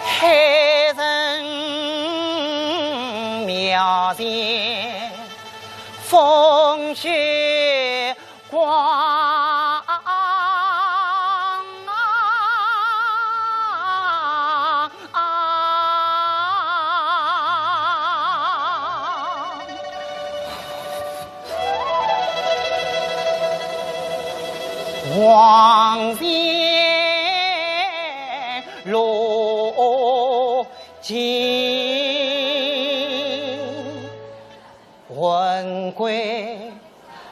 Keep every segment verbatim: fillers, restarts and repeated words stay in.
海神庙前风雪光。 望见路径，魂归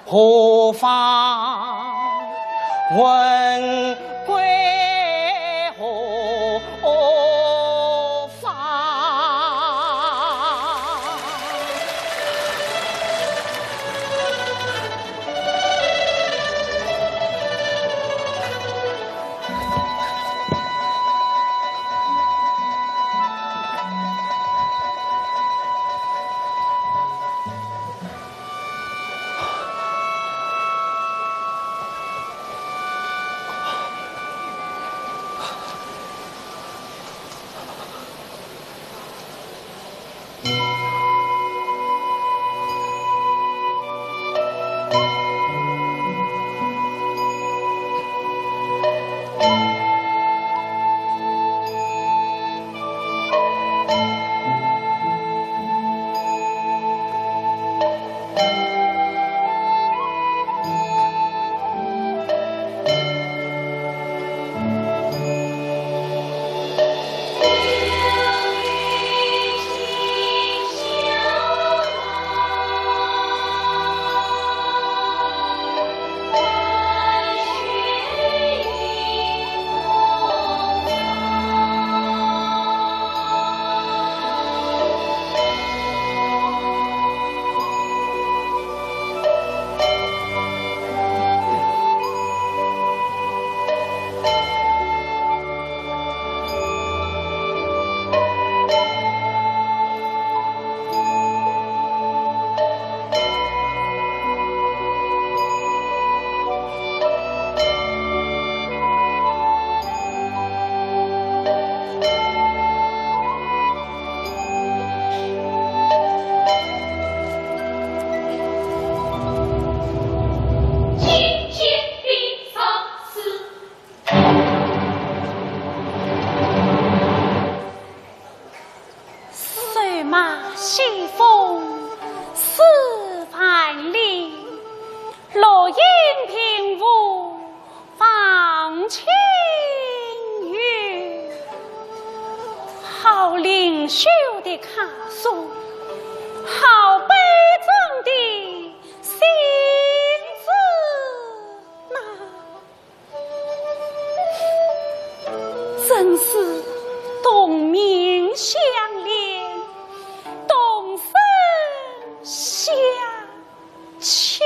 何方？魂归何方？ 瘦马西风似万里，绿阴平湖望清云。好灵秀的客书，好悲壮的信纸呐！ 真是同命相连，同生相契。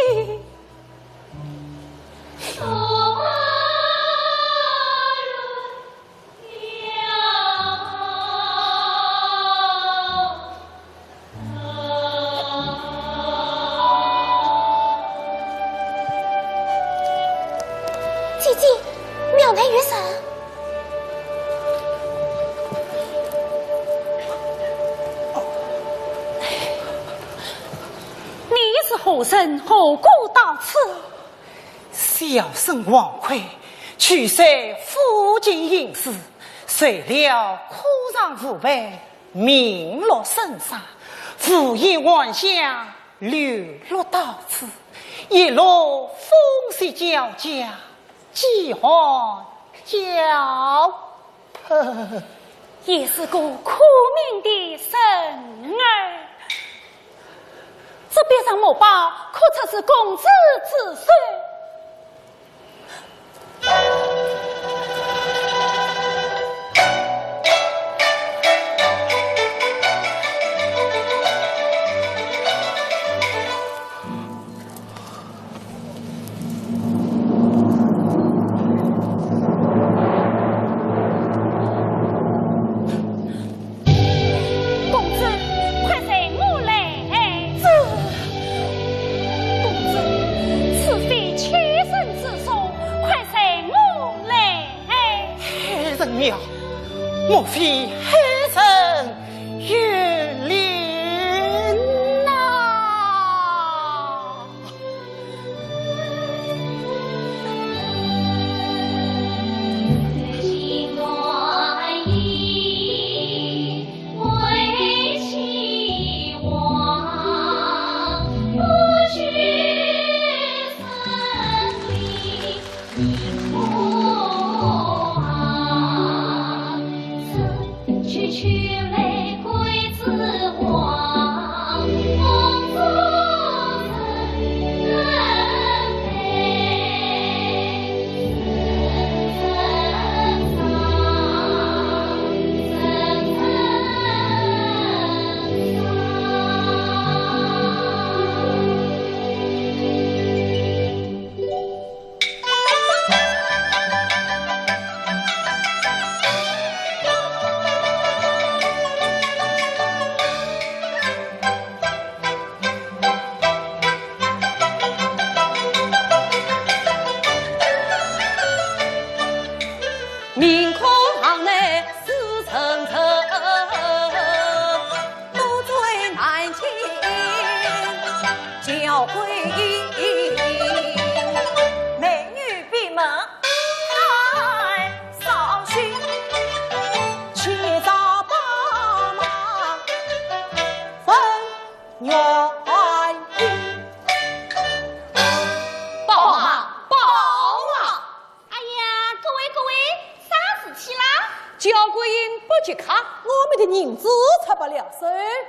姐姐，庙内有人。你是何人？何故到此？小生王魁，去随父亲行事，受了科场扶贫， 名落孙山，无意还乡，流落到此，一路风雪交加，饥寒交迫。也是个苦命的人儿。这边上墨宝，可曾是公子之手？ 公子，快随我来。这，公子，此莫非海神有灵呐？ 明空堂内四层层， 都在南京敫桂英。美女闭门，太扫兴，起早报马问原因。报马，报马！ 哎呀，各位各位，啥事体啦？敫桂英不及客，我们的银子出不了手。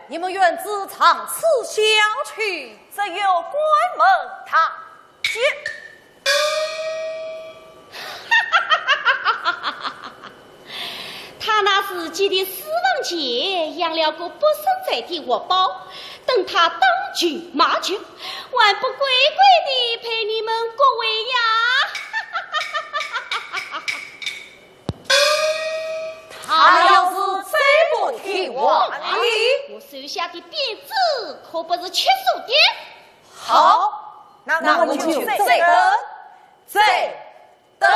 你们银子长此下去，只有关门大吉。 他那时寄的私房钱养了个不存在的活宝，等他当穷卖穷，还不乖乖地赔你们各位呀？他要是再不听话，我手下的匾子可不是吃素的。好，那我们就再等，再 等。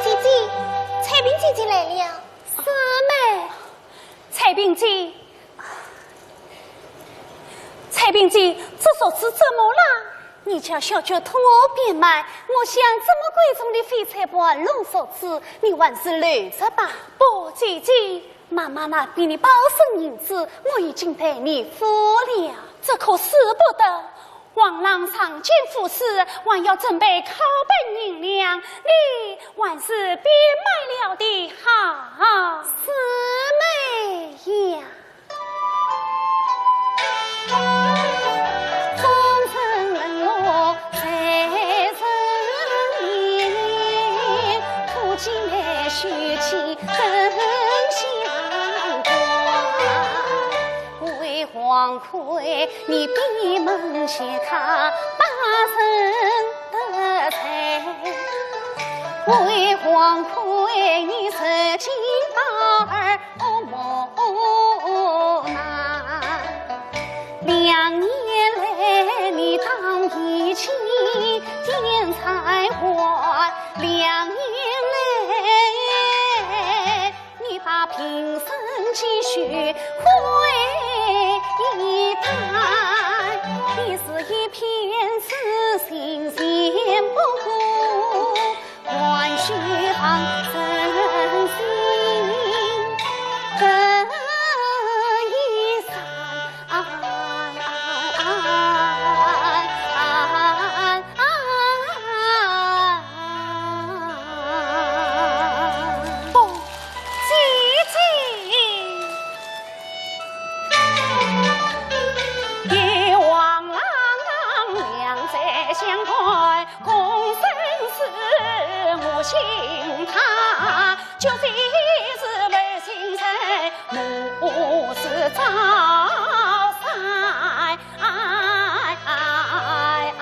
姐姐，采萍姐姐来了。师妹。采萍姐，采萍姐，这首诗怎么了？你叫小脚托我便慢，我想这么贵重的翡翠盘龙首饰，你还是留着吧。不，姐姐， 妈妈那边的宝贝银子，我已经替你付了。这可使不得。皇上上京赴试，还要准备拷贝银两，你还是别买了的好。师妹呀。王魁，你闭门谢他八成的罪，唯王魁你受尽宝儿莫难。两年来你当义气点才还，两年来 你把平生积蓄亏一半，你是一片痴心，心不过还须放真心，这一生。 不，姐姐。与王郎两者相看，共生死我心怕，就算是没心人，我是招三。 哎，哎，哎。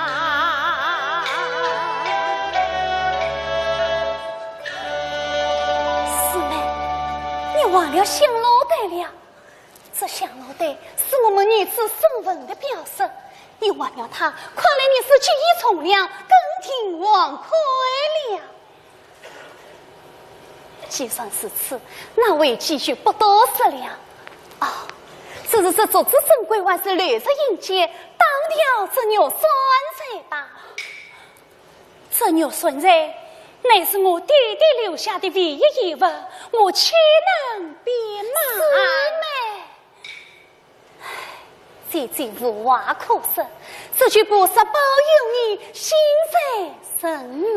四妹，你忘了香炉袋了？这香炉袋是我们女子送文的表示，你忘了它，看来你是记忆从良，更听王魁了。 既然如此，那为姐就不多说了。哦，只是这竹子珍贵，还是留着迎接当朝这玉扇才罢。这玉扇材乃是我爹爹留下的唯一遗物，我岂能变卖？四妹。 姐姐无话可说，只求菩萨保佑你心愿成愿。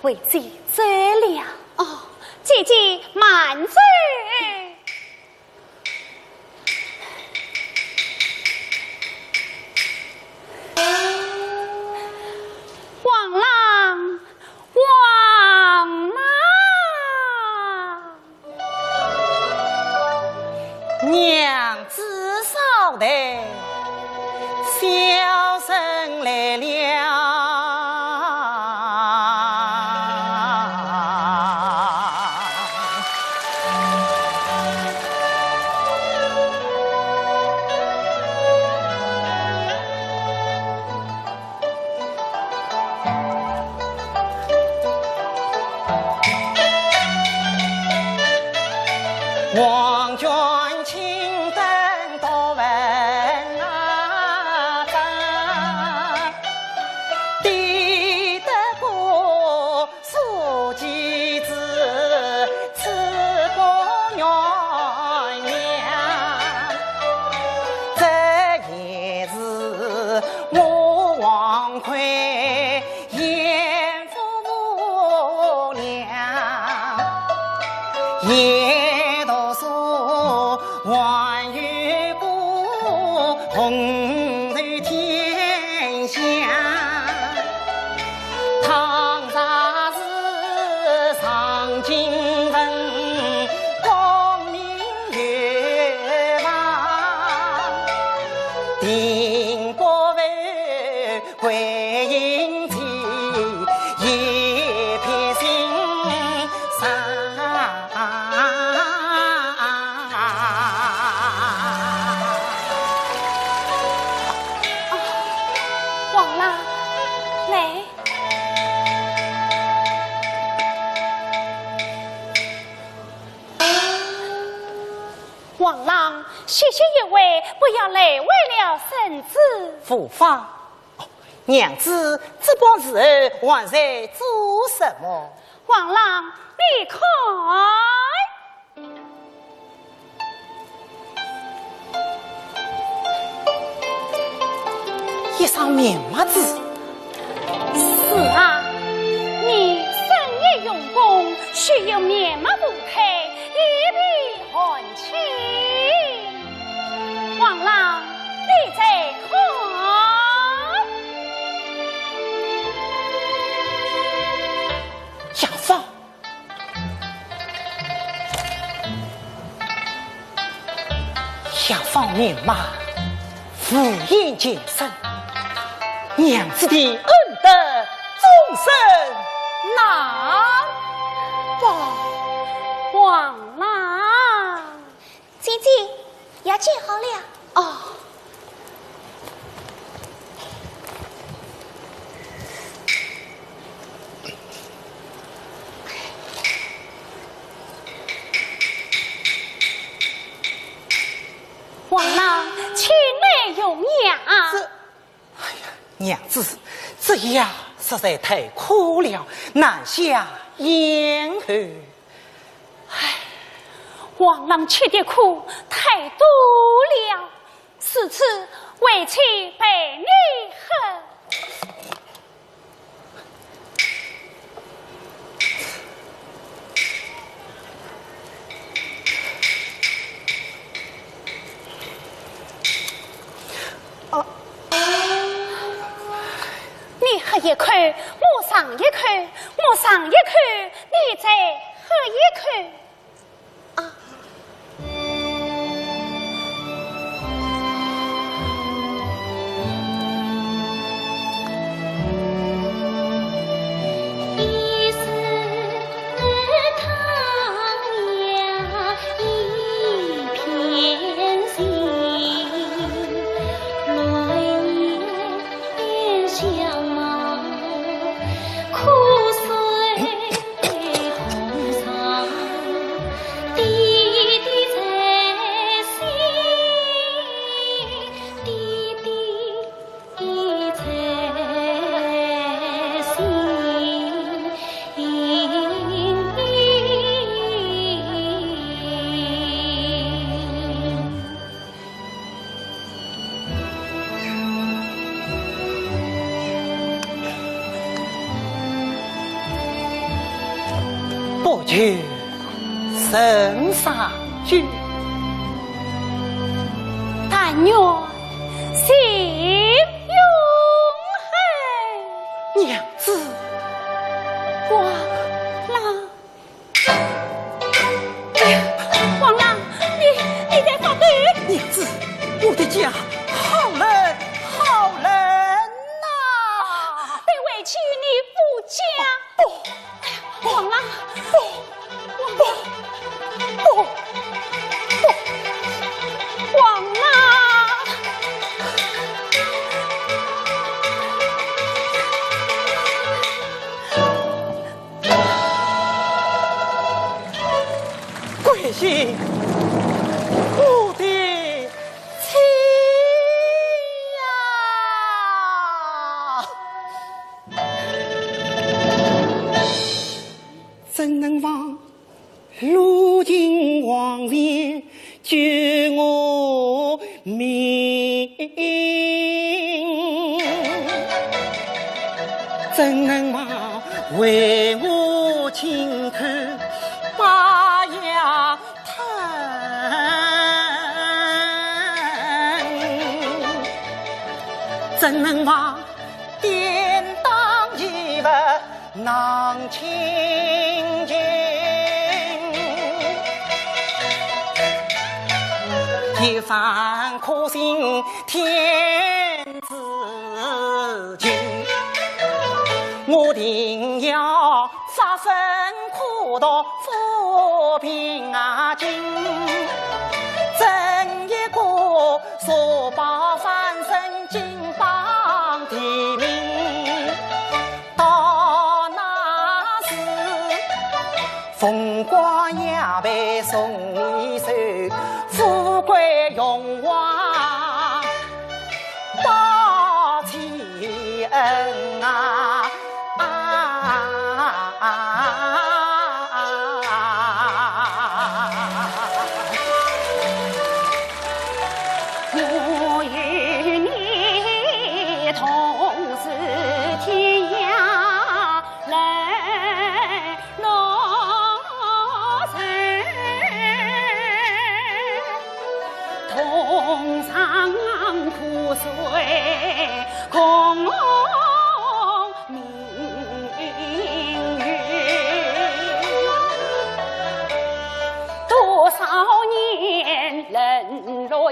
为姐走了。哦，姐姐慢走。王郎，王郎。 娘子稍待，小生来了。 王君请登到文华殿，低得过 坐骑子，此过元娘，这也是我王魁贤福无量，也读书还有个 红透天下，倘若是上京城，功名有望，定不负 桂英姐一片心肠。哦，王郎，来。王郎，歇息一会，不要累坏了身子。无妨。 哦，娘子，这般时候还在做什么？王郎，你看。一双棉袜子。是啊，你深夜用功，须有棉袜布匹，以避寒 亲，王郎，你再看。杨芳，想方明白，无言前生，娘子的恩德终身难报。王郎。姐姐，药煎好了。哦。 王郎，请你用药。这，哎呀，娘子，这药实在太苦了，难下咽喉。唉，王郎吃的苦太多了，如此为妻陪你喝。 哦。你喝一口，我尝一口，我尝一口，你再喝一口。啊。不求人上君，但愿心永恒。娘子。王郎。 哎呀，王郎，你，你在发抖？娘子，我的脚好冷，好冷呐！被委屈你不讲。不，哎呀，王郎，不，不，不，不，王郎。 桂英，我的妻呀！怎能忘 路经黄泉救我命。怎能忘为我轻叩拜药汤？怎能忘典当衣服 囊清净，一番苦心天子情，我定要发奋苦读ful凭经。争一个蛇豹翻身金榜题名。 到那时，凤冠霞帔送你寿，富贵荣华报其恩啊！啊！ 我与你同是天涯沦落人，同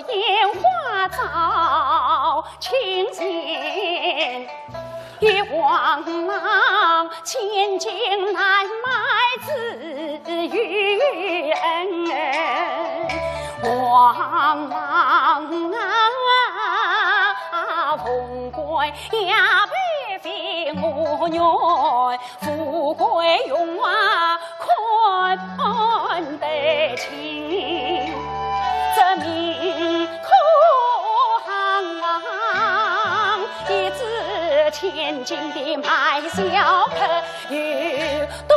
烟花照清闲，与王郎千金难买之与恩。王郎啊，凤冠霞帔非我愿， 富贵荣华看得清，这名可行，一掷千金的卖笑客，有多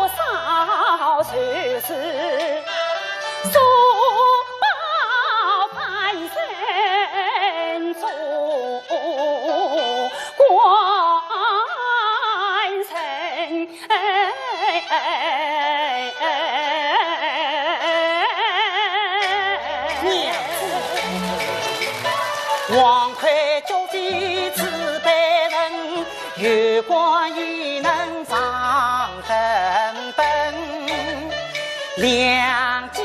少就是所抱凡人做官人。 娘子，王魁绝非自卑人，有官亦能上等本，良机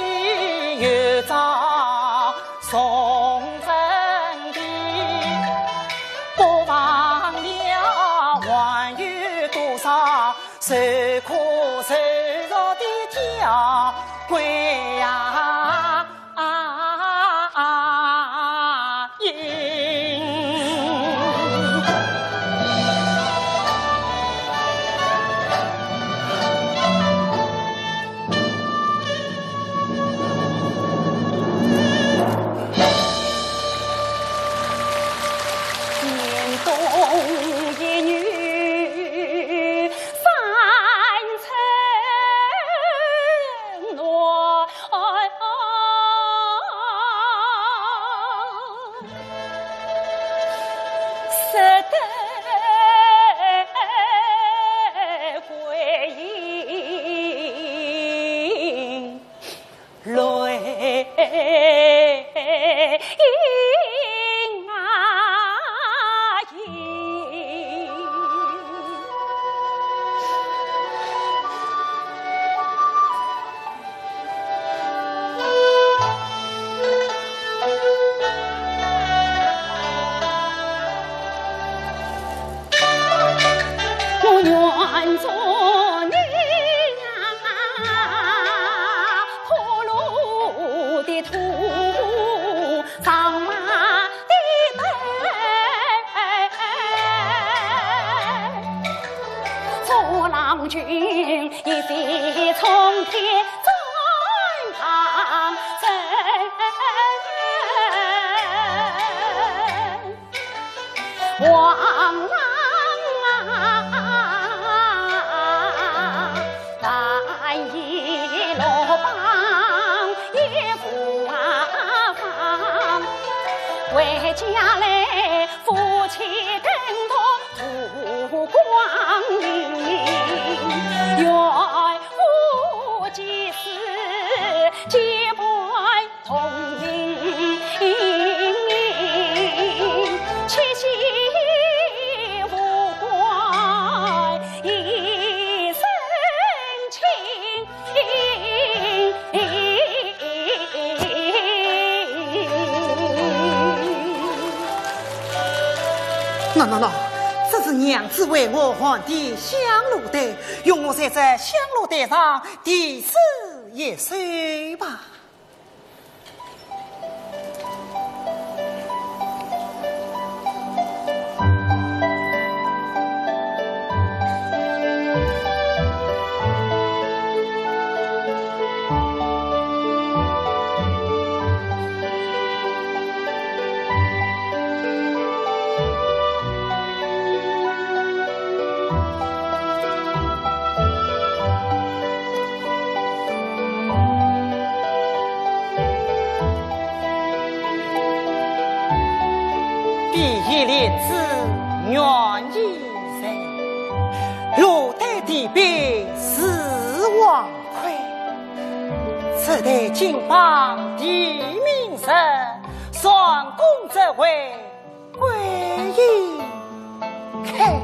有照送分的，不忘了还有多少 受苦受弱的家规呀。年冬一女三春暖，识得归阴 泪盈盈。我愿做你啊，铺路的土，上马的凳。坐郎君一骑冲天，转堂城。 王郎啊，但以罗棒也无妨，回家来夫妻登堂度光阴，愿夫妻四结拜 同饮七喜无关一身轻。喏，喏，喏，这是娘子为我换的香炉袋，容我在这香炉袋上题诗一首吧。 第一联是愿意人，炉袋底背是王魁，这对金榜题名人，双宫之位 桂英开。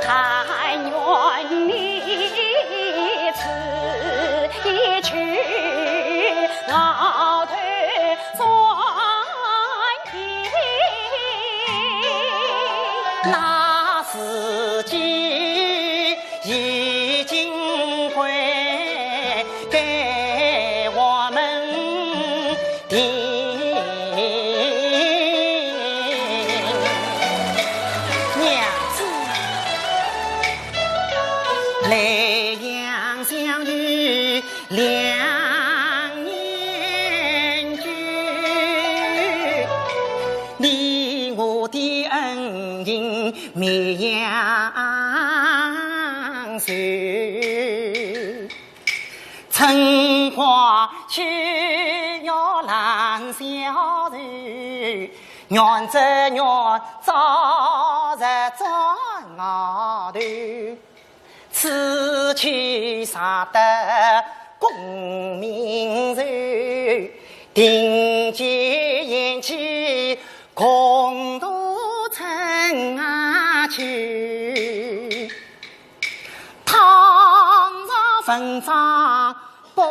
但愿你此一去，熬得转天。那时机已经归给我们 听。娘子。莱阳相遇两年久，你我的恩情绵延寿。 春花秋月难相随，愿只愿朝日转遨头。此去尚得功名寿，定结贤妻共度春秋。 倘若文章不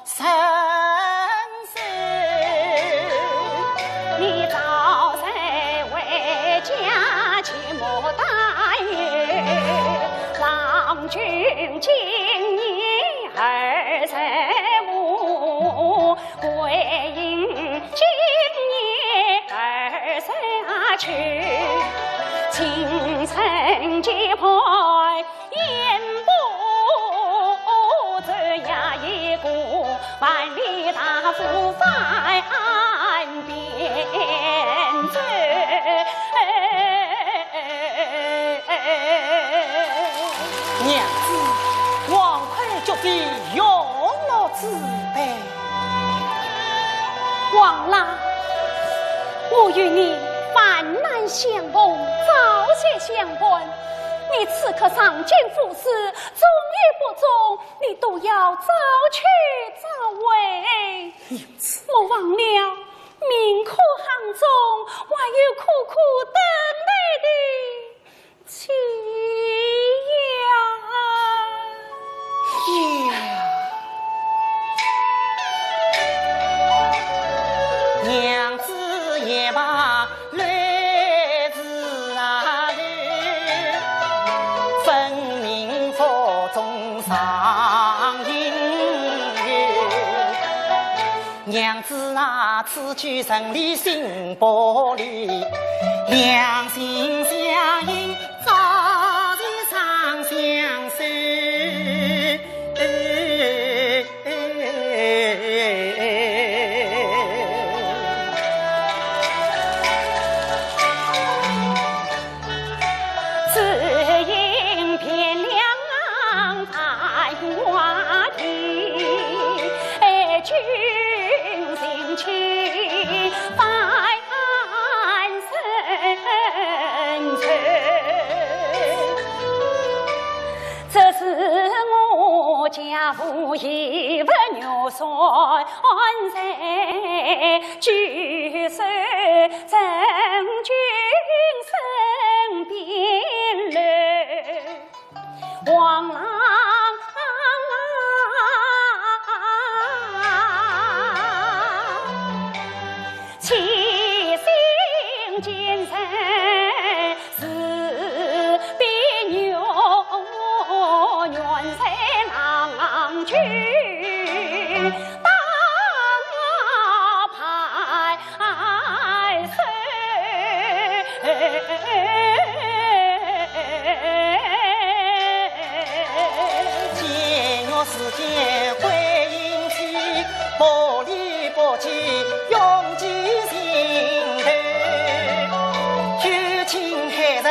成熟，你早日回家去牡丹园。郎君今年二十五， 桂英今年二十九，青春几番烟波走呀，一个万里大步翻边走。 娘子，王魁绝非用我之辈。王郎，我与你患难相逢，朝夕相伴，你此刻尚见夫事，忠与不忠，你都要早去早回。娘子。莫忘了，明科巷中还有苦苦等待的 妻呀。娘子也罢，来自哪里？分明腹中藏隐忧。 娘子啊，此去人离心不离，两心相印，朝夕长相守。 只因汴梁繁华地，君心情万深沉。这是我家父遗物玉簪，在 九岁曾君身边留。王郎啊，七星金钗 是比玉，愿在郎君当排首。见玉似见桂英妻，不离不弃，永记心头。有情爱人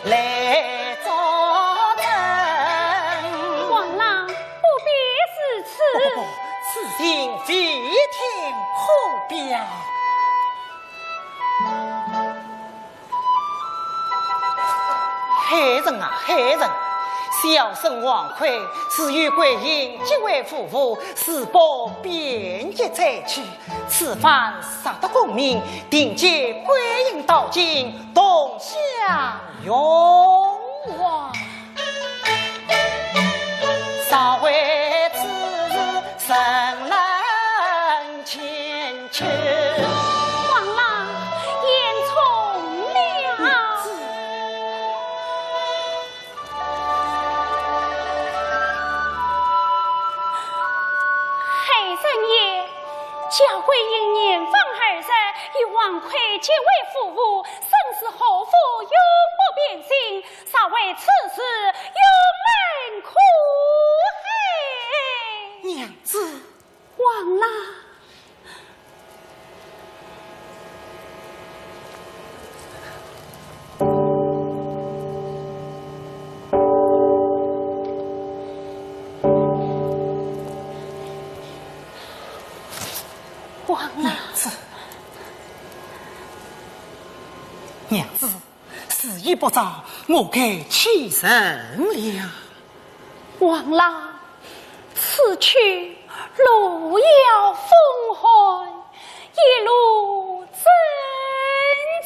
来作证。王郎，不必如此。不，不，不，此情非天可表。害人啊，害人！小生王魁是与桂英结为夫妇，自保边疆灾区，此番杀得功名，定接桂英到京，同享荣家规因年方而日，以王魁即为父母，身世祸福永不变心，若为此事，有门可害。娘子。王郎。 王郎。娘子，娘子，时已不早，我该起身了。王郎，此去路遥风寒，一路珍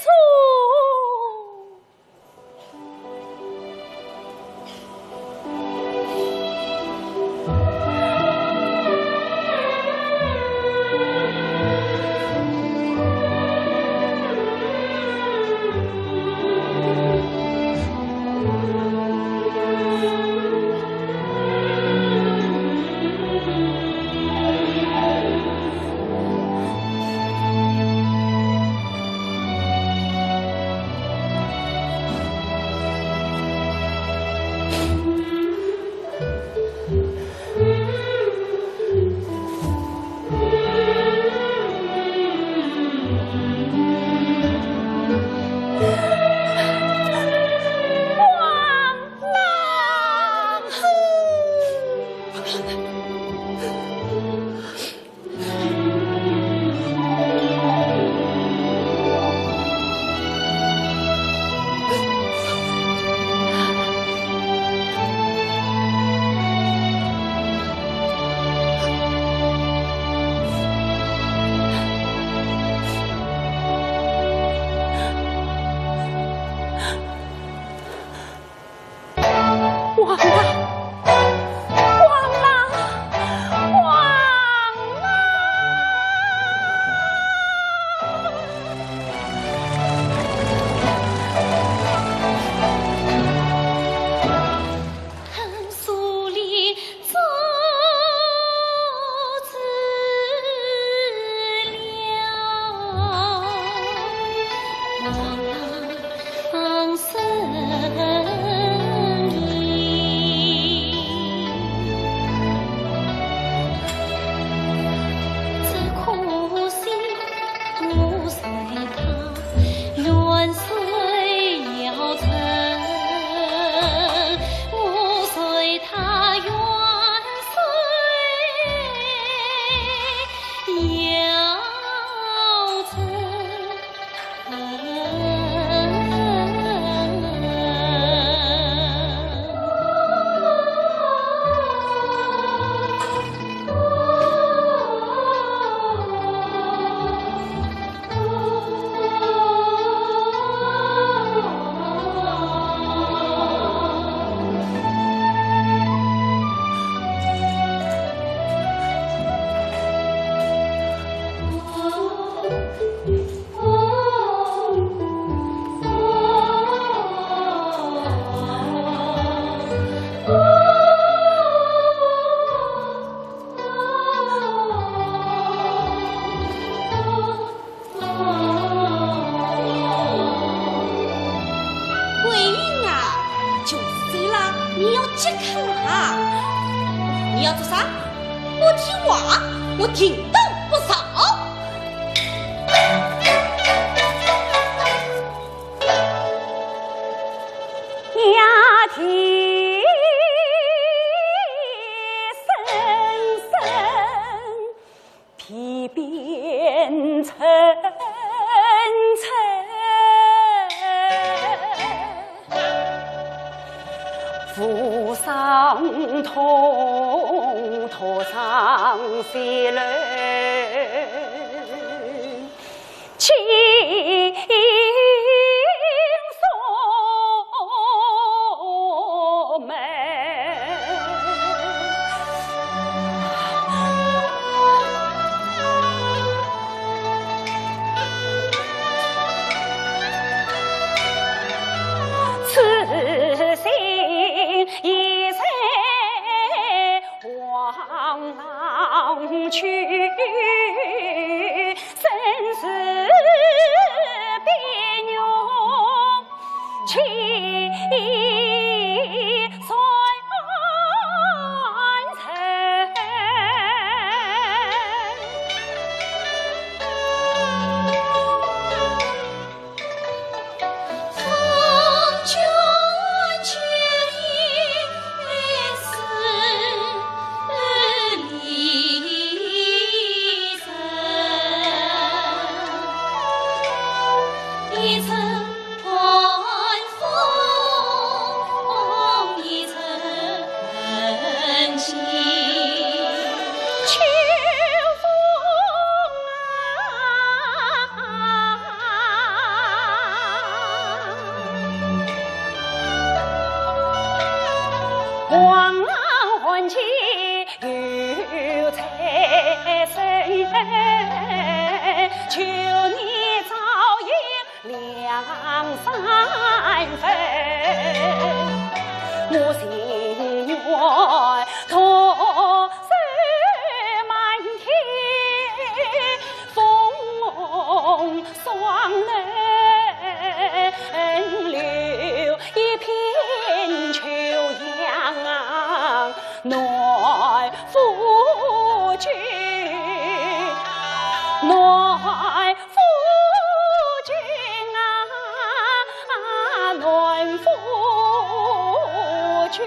重。 王郎，王郎，王郎！桂英啊，就是啦，你要即刻啦！你要做啥？不听话，我停都不饶！王老汉气有在身，求你照应两三分。我情愿独守满天风霜，能留一片秋阳啊，暖 夫君，暖夫君啊，暖夫君。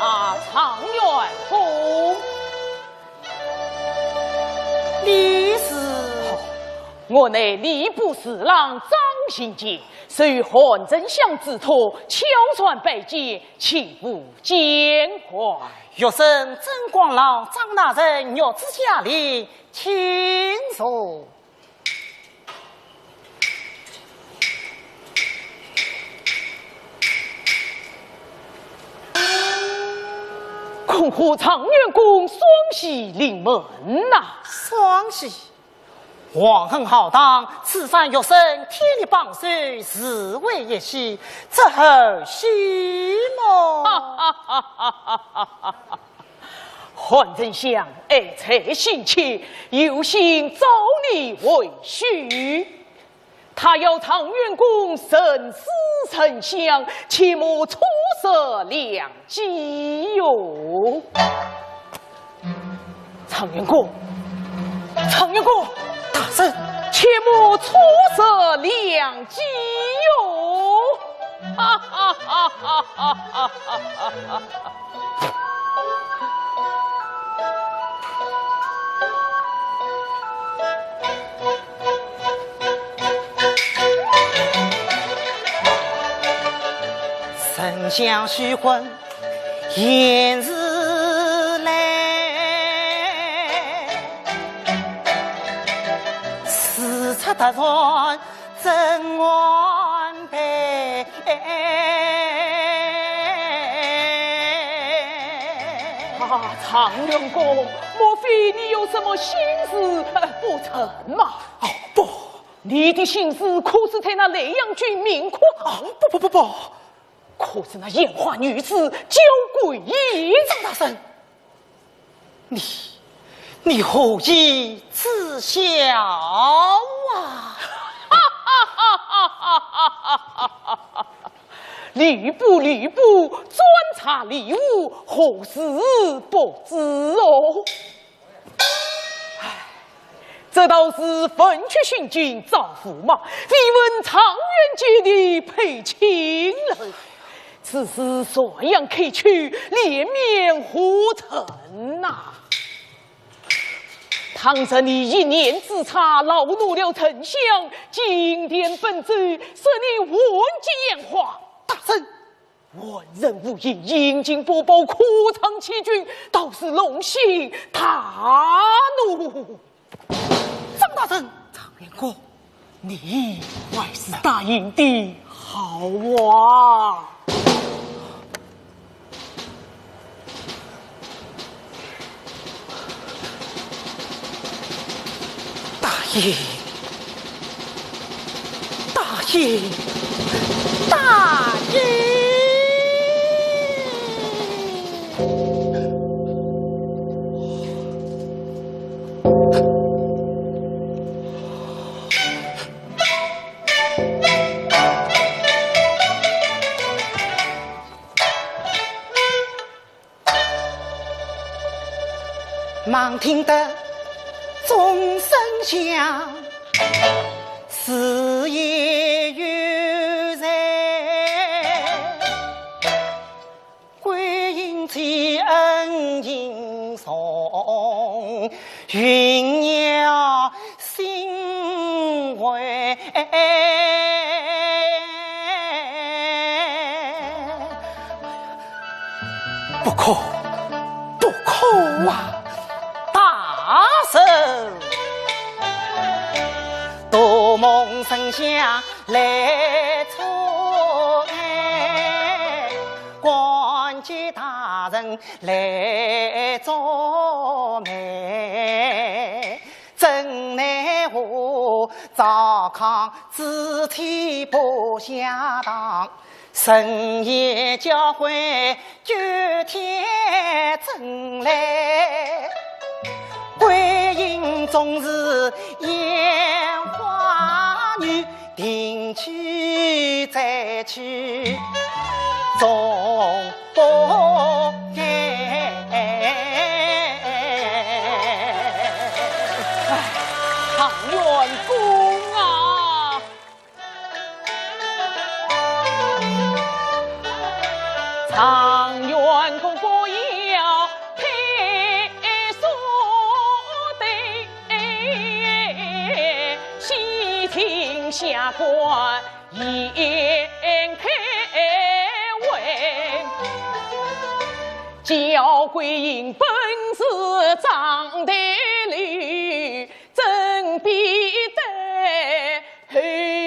啊，状元公。李氏。哦，我乃吏部侍郎张行健，受韩丞相之托，巧传拜见，请勿见怪。学生曾光老张大人，玉指嘉令，请坐。 恭贺状元公双喜临门呐！双喜？皇恩浩荡，此番学生添力帮手，自为一喜，这何喜么？韩丞相爱才心切，有心招你为婿。他要状元公沉思沉香，切莫错失良机哟。 状元公，状元公，大人，切莫错失良机哟！哈哈哈哈哈哈！丞相许婚 贤士来，此次得罪怎安排？啊，状元公，莫非你有什么心事不曾吗？哦，不，你的心事可是在那莱阳郡明窟？哦，不不不不。 可是那烟花女子焦桂英。张大人，你，你何以知晓啊？吕布，吕布专查吕布，何事不知哦？ 这道是文曲星君赵驸马，未闻状元见你配亲了。此事传扬开去，脸面何存呐？倘若你一念之差，恼怒了丞相，进殿奔走，说你误解烟花。大人， 问人无疑，引经博报，खो藏欺君，倒是龙心大怒。张大人，状元公，你还是答应的好啊。 答应，答应，答应！忙听得钟声响，是夜月人。桂英知恩情重，云鸟心灰。 不可，不可啊！大人，多蒙丞相来错爱，关照大人来作媒，怎奈何赵匡之妻不下堂。 深夜交会九天真来，桂英终是烟花女，定去再去总不该。状元公啊！ 状元公不要退缩的，西厅下官严开问。焦桂英本是张台里，怎比得 后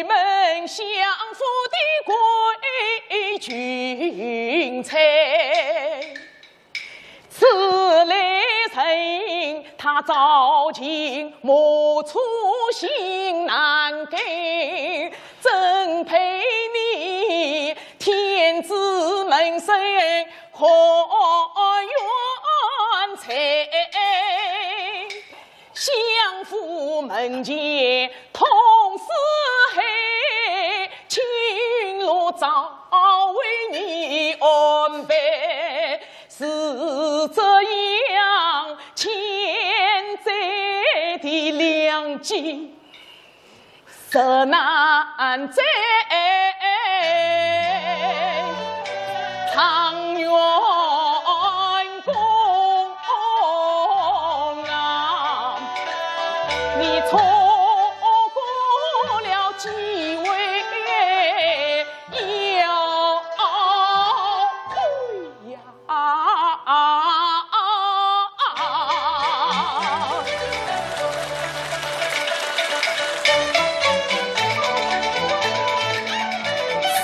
门相府的贵君才。此来人，他朝秦，莫粗心难改，怎配你天子门生何怨哉？相府门前痛似海，青楼早为你安排。 是这样欠债的良机，实难再。状元公啊，你错过了机会要。 啊啊啊啊！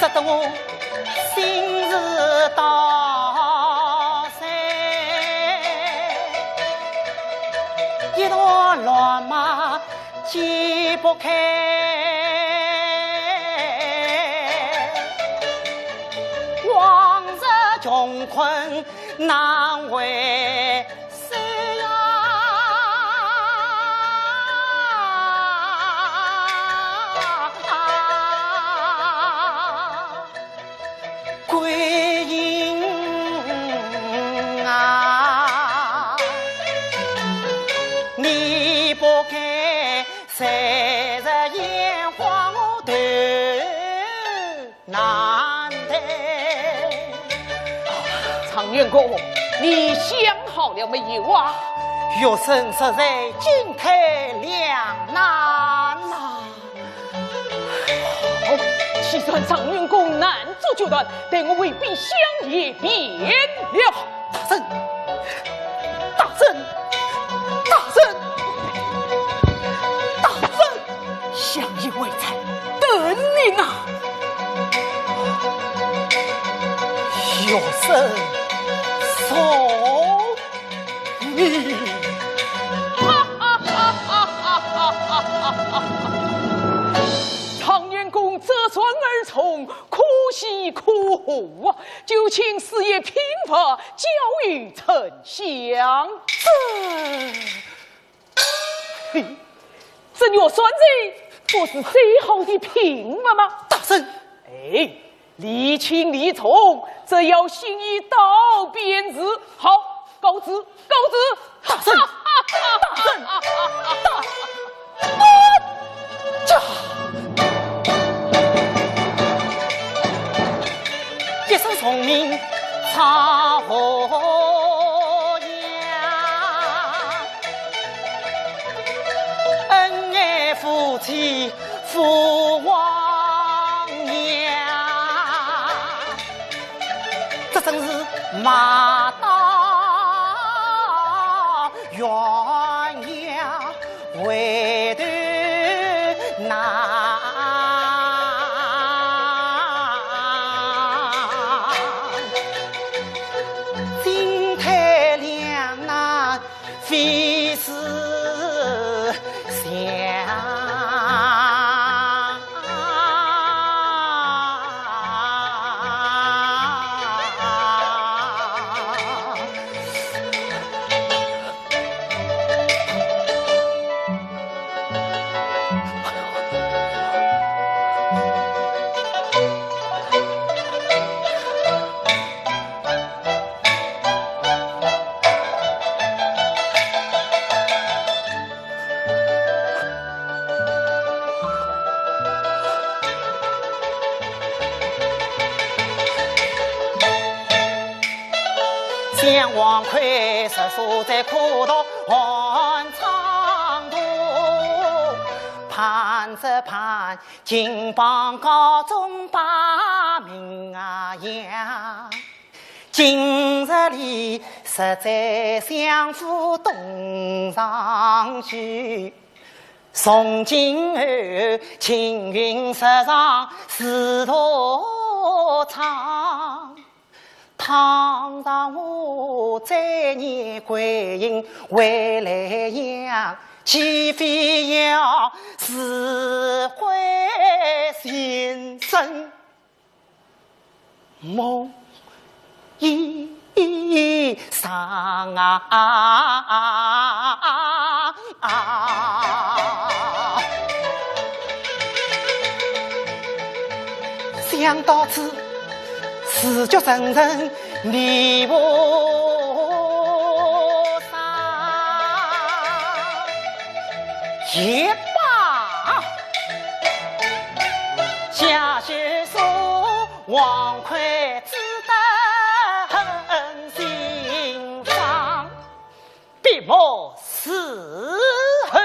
说得我心事大碎，一段乱麻 解不开，往日穷困难回首啊！归隐啊，你不该 谁人眼光头难对。状元公，你想好了没有啊？学生实在进退两难呐。好，既然状元公难做决断，待我回禀相爷便了。 大人，大人，大人，大人，相爷还在等你呢。学生送你。状元公折扇而从，可喜可贺啊！ 就请师爷品物，交与丞相。这，嘿，这玉扇子不是最好的品物吗？大人。哎，礼轻礼重，这要心意到便是。好，告辞，告辞。大人，大人，大人。 啊！这，一身聪明差何样，恩爱夫妻复黄杨。 这真是马到悬崖回头难。进退两难 非思想。想王魁是所在苦读寒窗读，盼只盼 金榜高中把名啊扬，今日里实在相府东上去。从今后青云直上仕途昌。倘若我再念归阴回莱阳，岂非要自毁前生？ 梦一场啊！想到此，自觉沉沉迷糊。 也罢，下学书王魁子的狠心肠，笔墨伺候。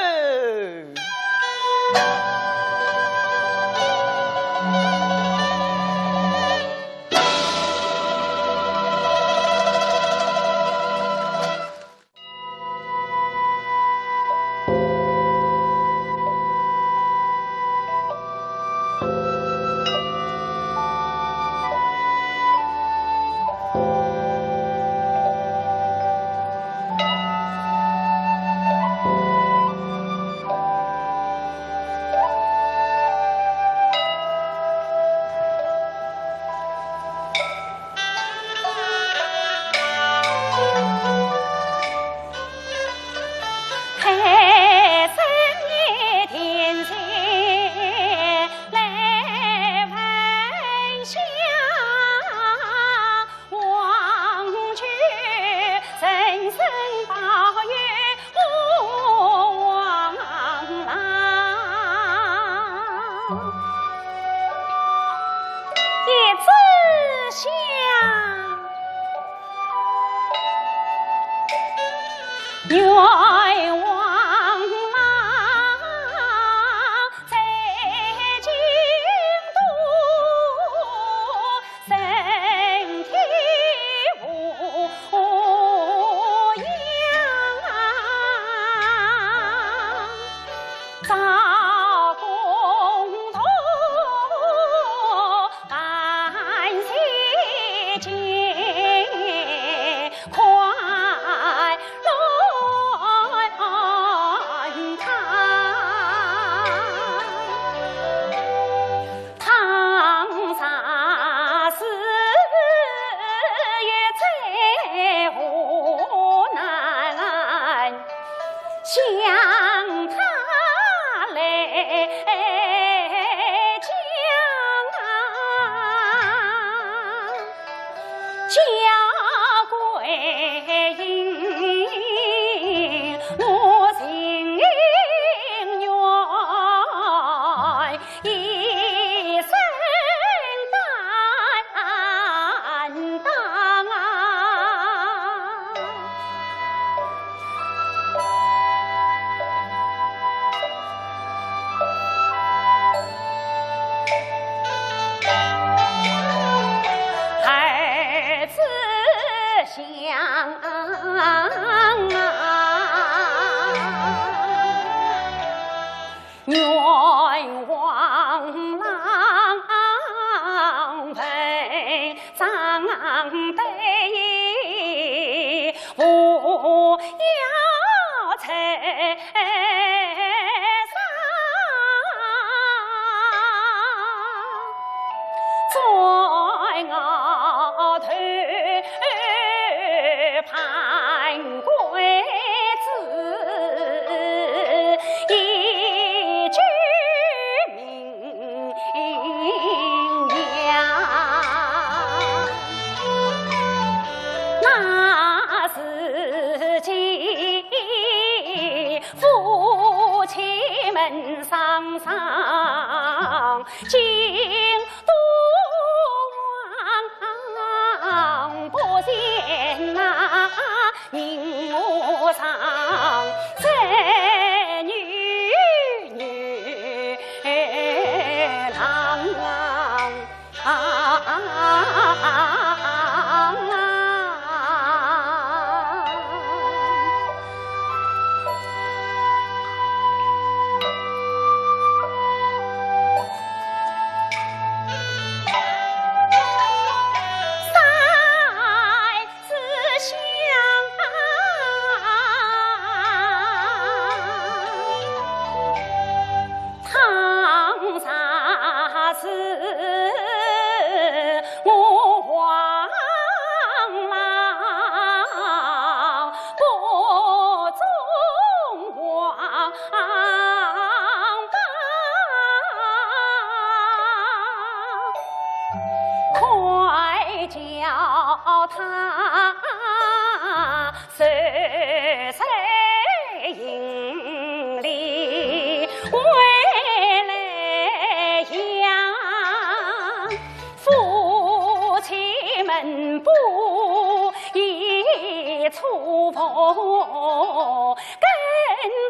跟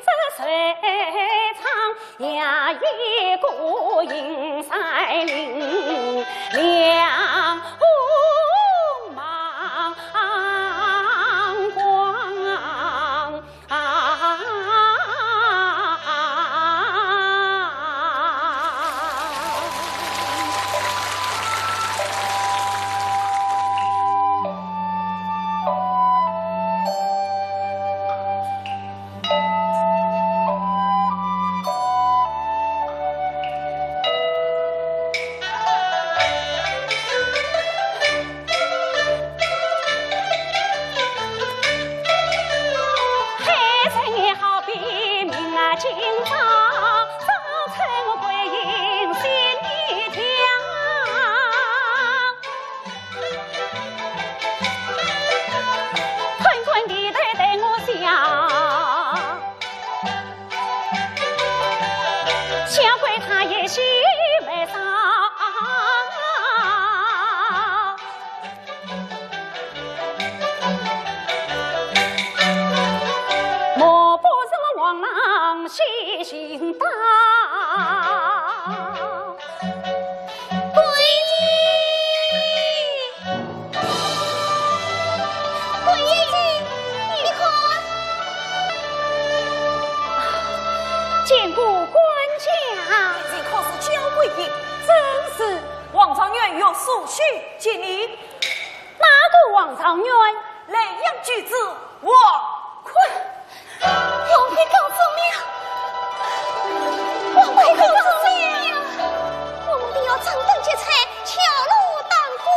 着隋朝呀，一个营山林，两红芒光。 啊。见过官家。你可是焦桂英？正是。王状元有书信接你。哪个王状元？莱阳举子王魁。 王魁告状了，王魁告状了，我们定要掌灯结彩，敲锣打鼓，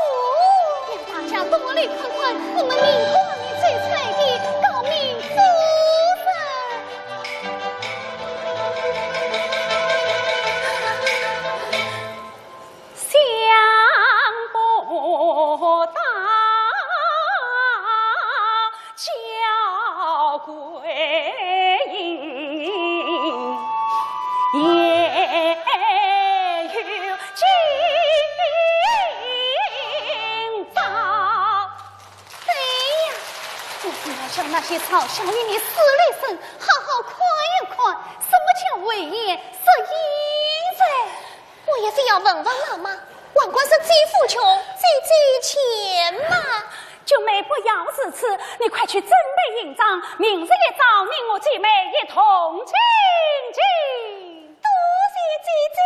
让大家过来看看我们明光明璀璨的诰命夫人。 想不到焦桂英也有今朝。对呀，我正要叫那些朝廷官员你势利人，好好看一看，什么叫危言？ 是现在。我也是要问问老妈，王魁是最富穷，最最贱嘛。君妹不要如此，你快去准备行装，明日一早，你我姐妹一同进京。多谢姐姐。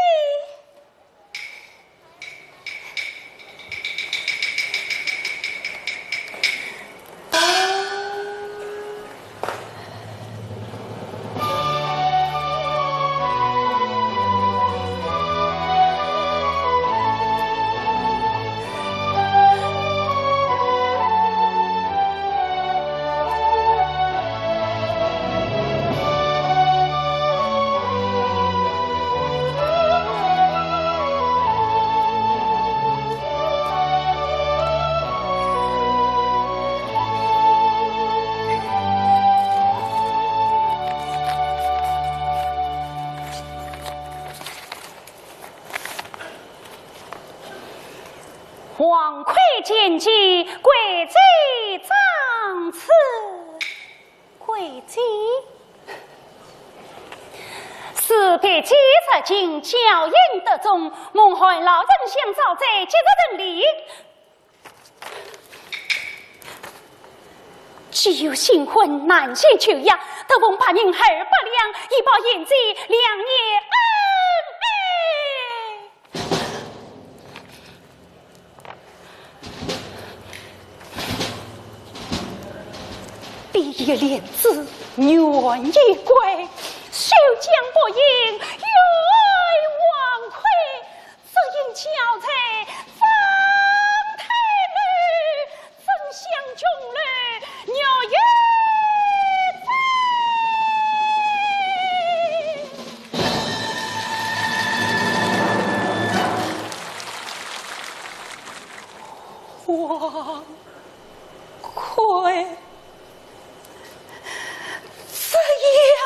王魁见驾，跪在长此。跪在。是别姐入京，娇莺得中，蒙寒老丞相召在，即日成礼。既有新婚，难先求呀，特奉白银二百两，以报贤姐两年恩爱。 第一莲子，愿一归，休将白银与王魁，只因交在方太守，怎想琼楼玉宇在。 王魁，这呀，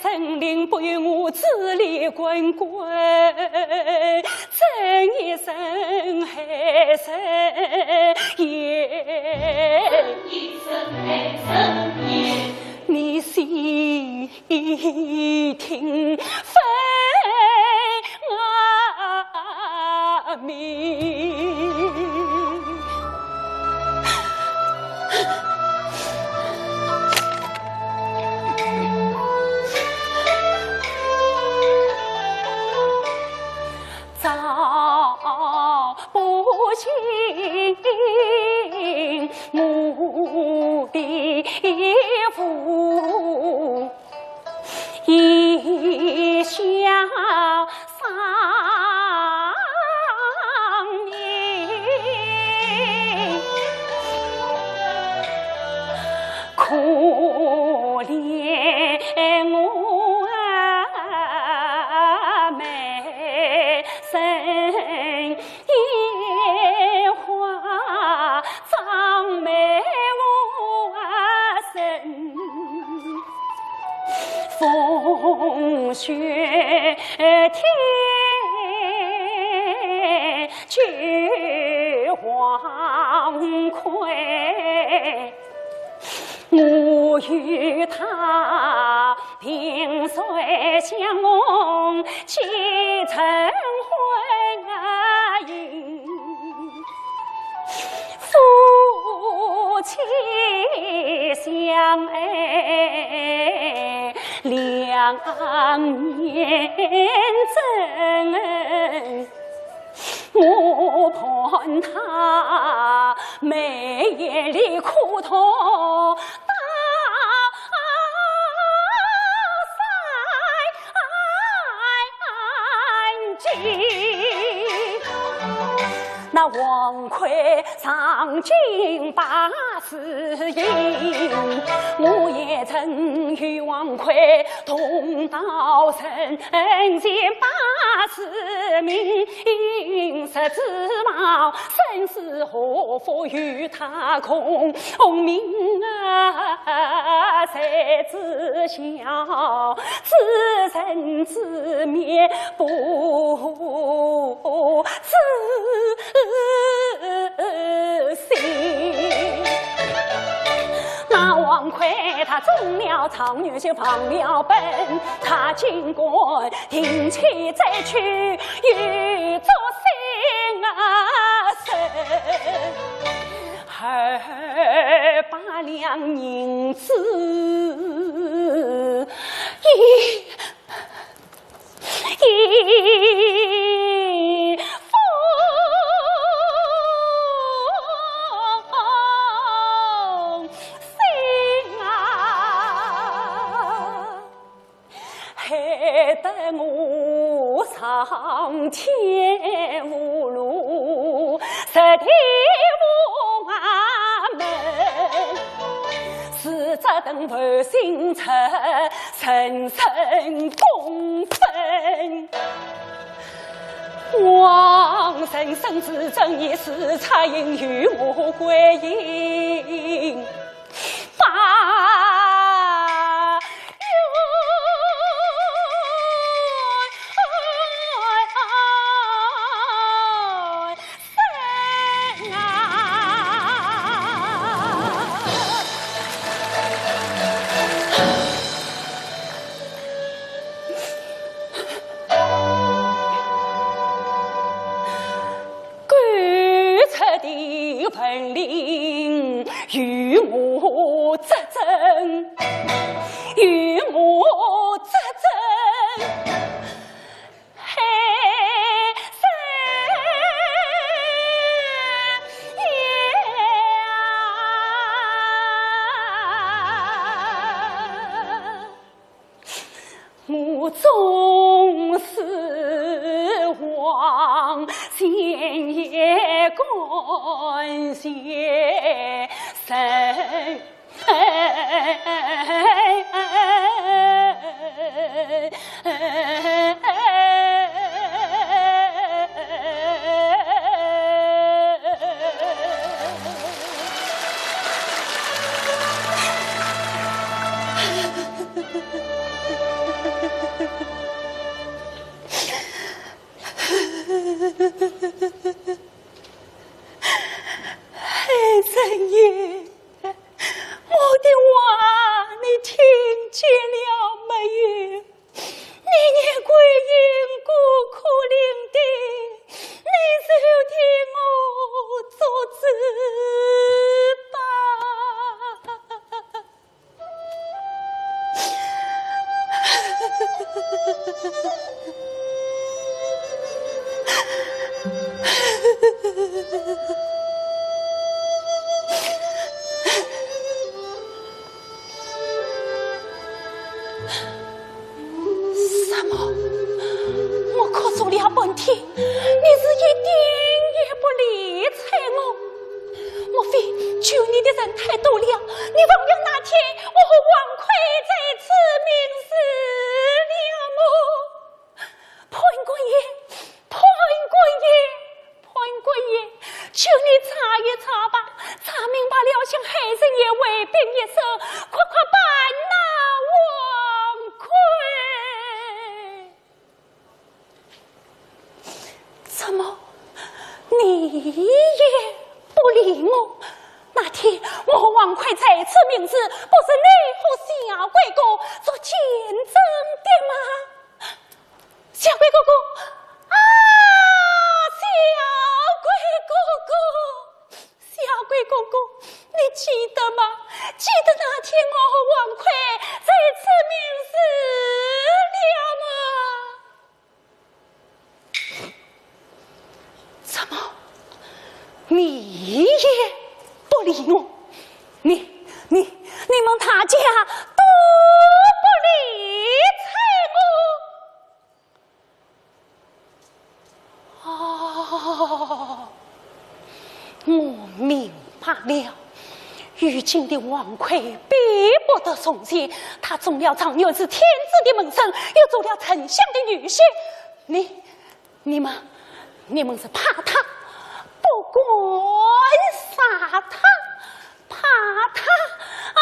森林不由我自力滚滚，怎一生海深也。你细听分明。 照不进我的府，一笑伤面，可怜我啊，美人 眼花，张眉无神，凤血天九黄魁。 我与他萍水相逢几成婚姻，夫妻相爱两年整。 我伴他每夜里苦痛到三更。那王魁上京拜师，我也曾与王魁同到人前拜师，明日之报，生死祸福与他共命啊，谁知晓知人知面不 知心。那王魁他中了状元就放了本，他竟敢停妻再娶又作新啊，十二百两银子一 一封信啊，害得我上天无路，入地无门，自责等负心出，深深公愤。 王人生之正义，是差人与我归隐。八月生啊。 勾出的魂灵与我作证，与我作证，害死呀！ 我纵使亡，心也甘谢神。海神爷，我的话你听见了没有？你年桂英孤苦伶仃，你就替我做主吧。 什么？我哭诉了半天，你是一点也不理睬我。莫非救你的人太多了？你忘了那天我和王魁在此盟誓了么？潘官爷，潘官爷， 潘官爷，求你查一查吧，查明白了，向海神爷回禀一声，快快办那王魁。怎么，你也不理我？那天我和王魁在此盟誓，不是你和小鬼哥做见证的吗？ 小鬼哥哥，啊，小鬼哥哥，小鬼哥哥，你记得吗？记得那天我和王魁在此盟誓了吗？怎么，你也不理我？你，你，你们大家都不理睬我？ 哦，我明白了。如今的王魁比不得从前，他中了状元是天子的门生，又做了丞相的女婿。你，你们，你们是怕他，不敢杀他。 怕他啊，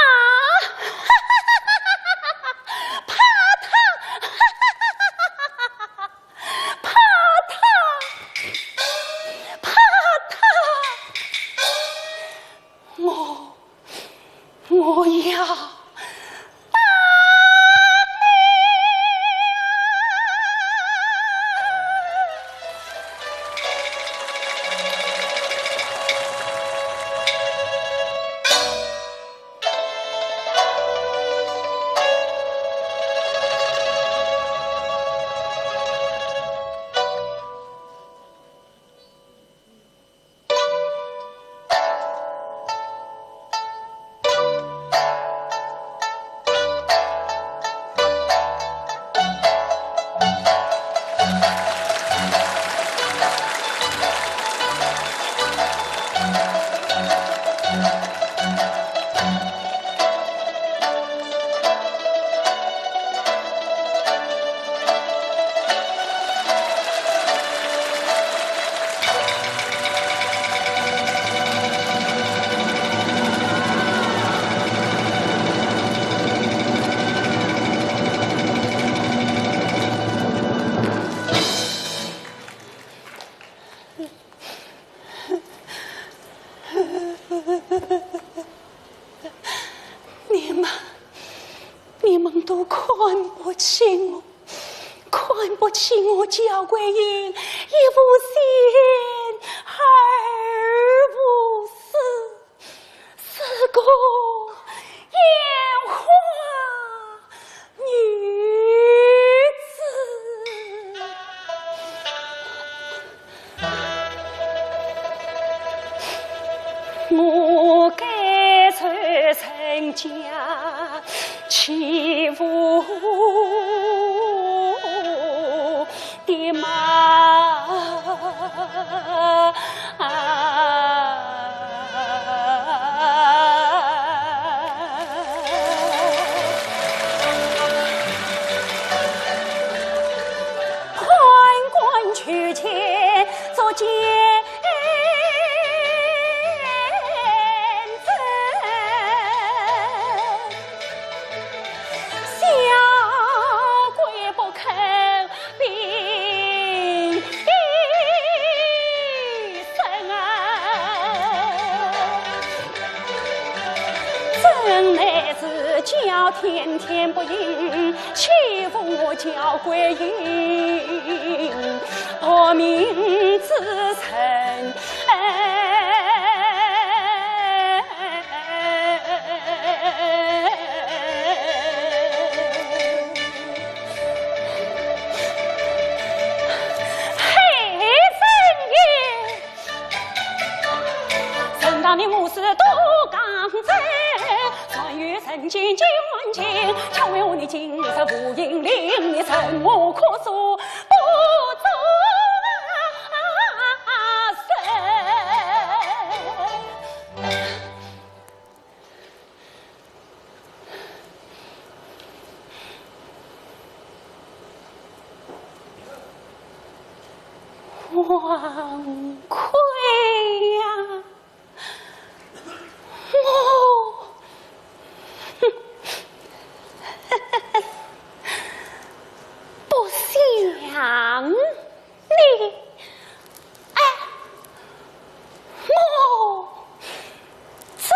怕他，怕他，怕他！我，我要 你们，你们都看不起我，看不起我焦桂英一无钱而无势，是个烟花女子。 我该受人家欺负的吗？看官求见，做见 小鬼不肯禀。天天不应，欺负我敫桂英，薄命之人。嘿，神爷！ 正当你无事多讲哉，常有人见奸情，巧为我你今日无影灵，你怎么可说不作声？王魁呀，我不想你。 哎，我真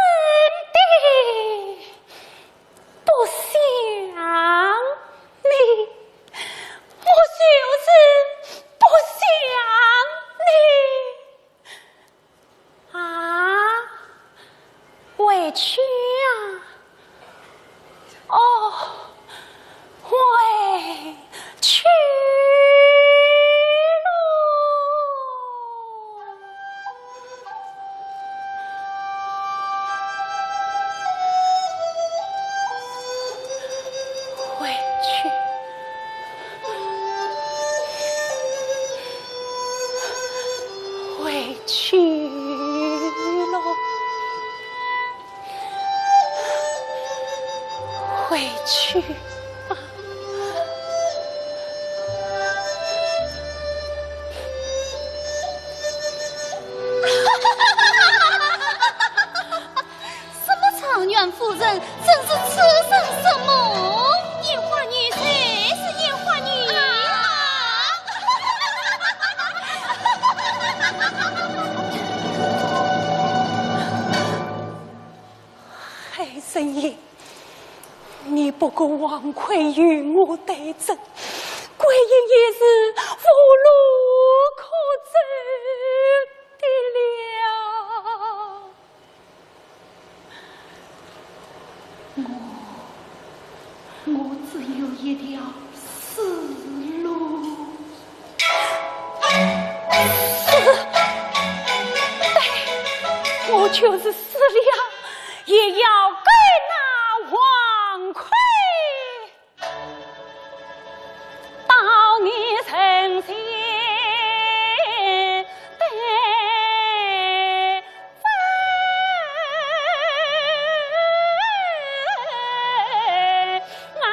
的不想你，我就是不想你。 啊，委屈啊！哦，委屈喽！委屈。 回去了，回去吧。什么状元夫人，真是痴人说梦。眼花女，谁是眼花女啊？海神爷，你不顾王魁与我对阵，桂英也是无路可走的了。 我，我只有一条死路。死？对，我就是死了，也要跟那王魁 到你身前对分啊！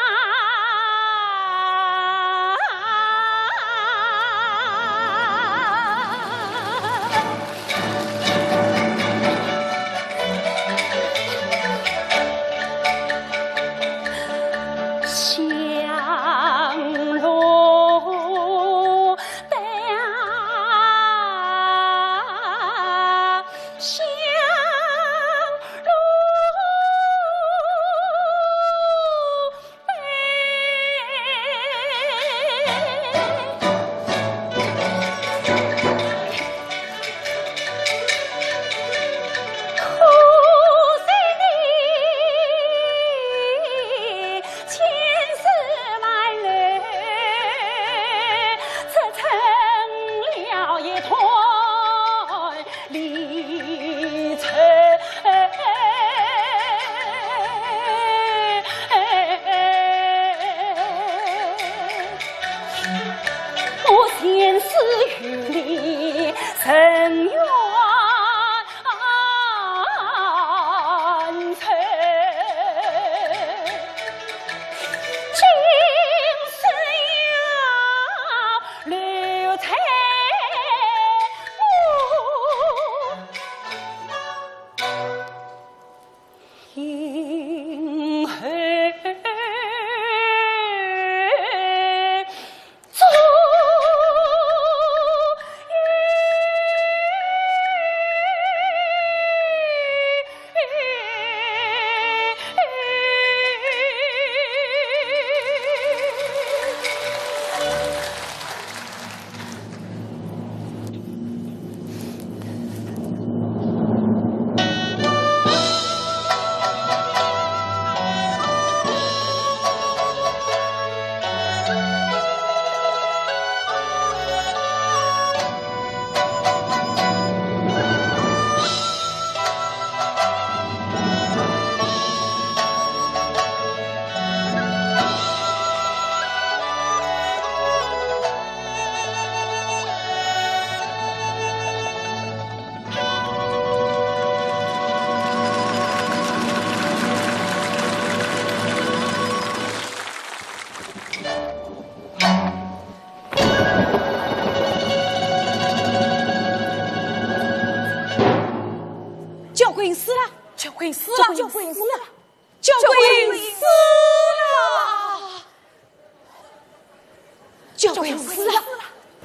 交关死了，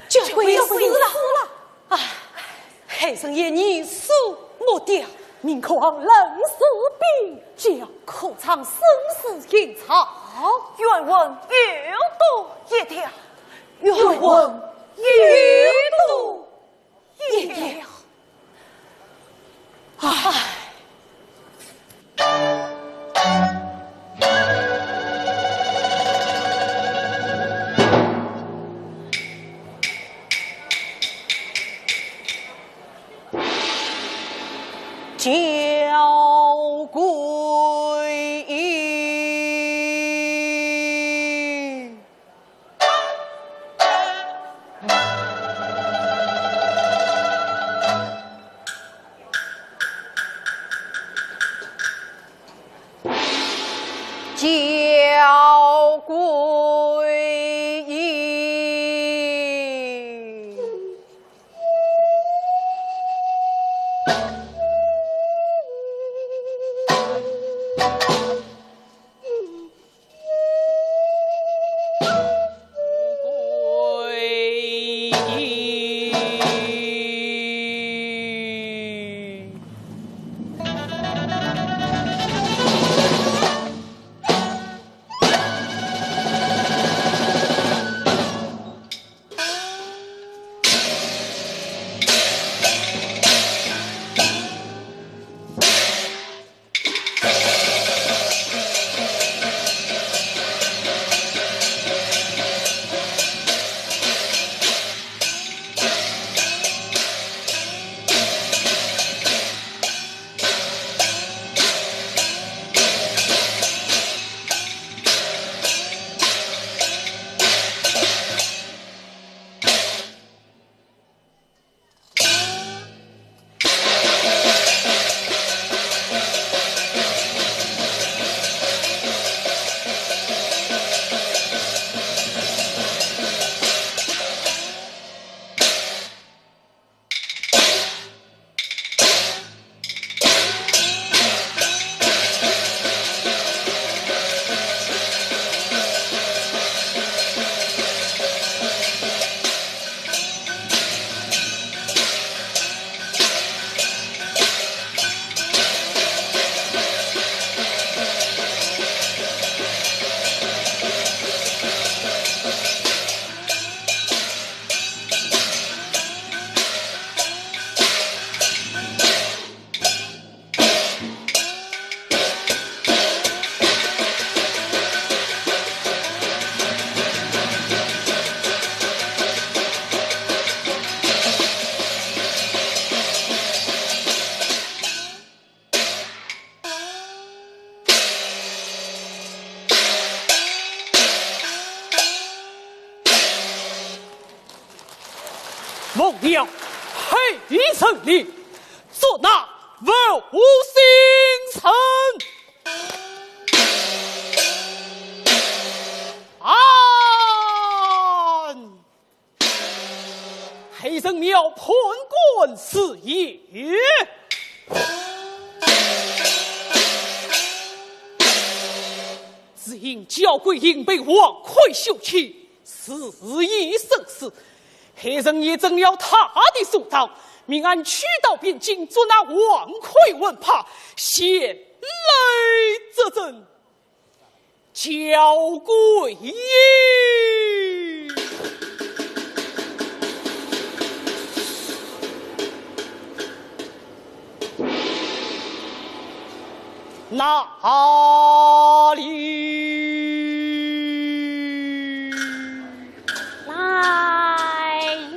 交关死了。啊，海神爷年数没掉，命丧冷死边疆，可唱生死吟唱，冤魂又多一条，冤魂又多一条。 唉。交关。 交关奉了海神令，捉拿负心人。按！海神庙判官是也。只因交关银被王魁修去， 事已生事，海神爷遵了他的所诏，命俺取道边境，捉拿王魁魂魄，前来作证。交官爷。哪里？来也。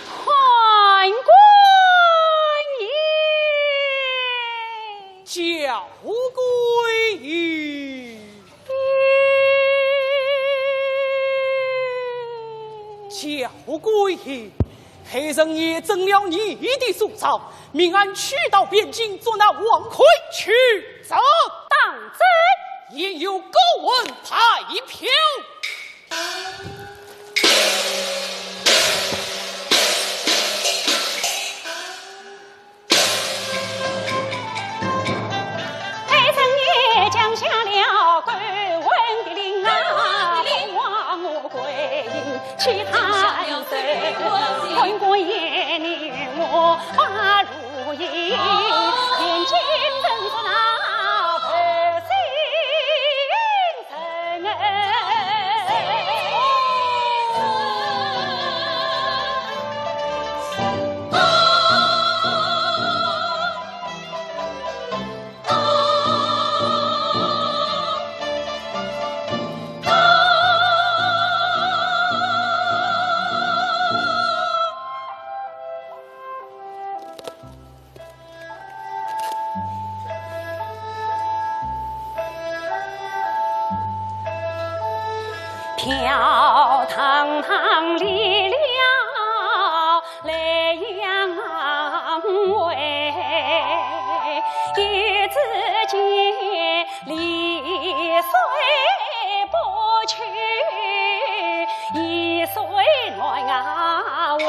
判官爷。交官爷。交官爷，海神爷遵了你的所诏，命俺取道边境，捉拿王魁去斩。当真？也有高文代表。 飘荡荡离了莱阳卫，一枝千里随波去，一岁难为。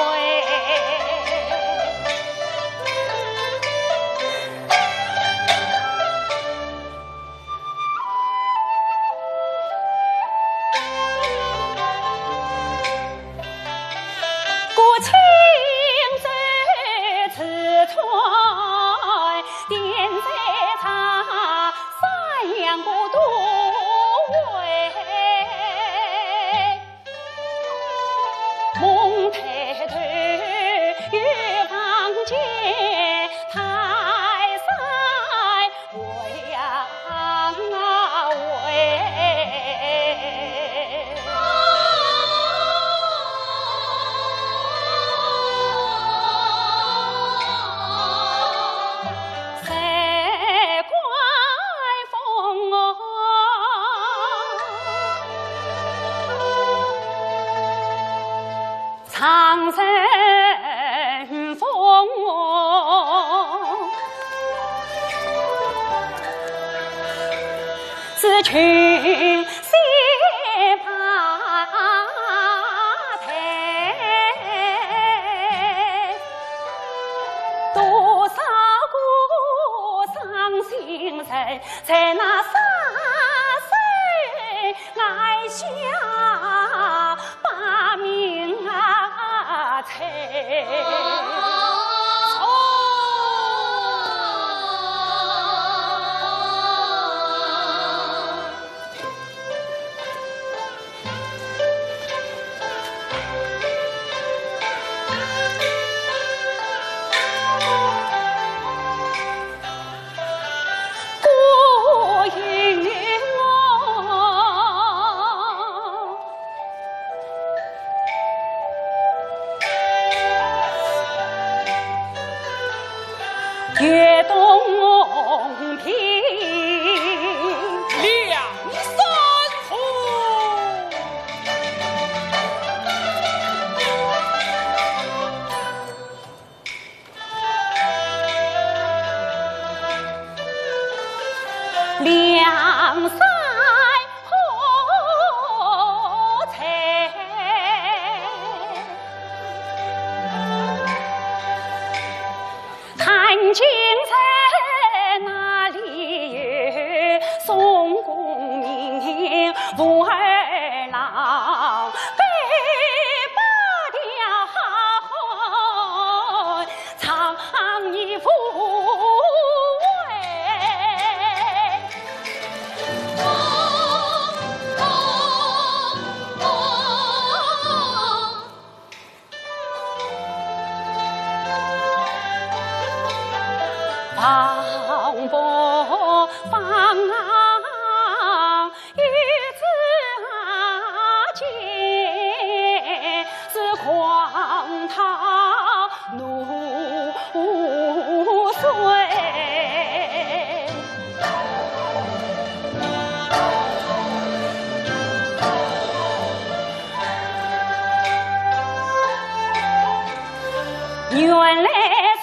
原来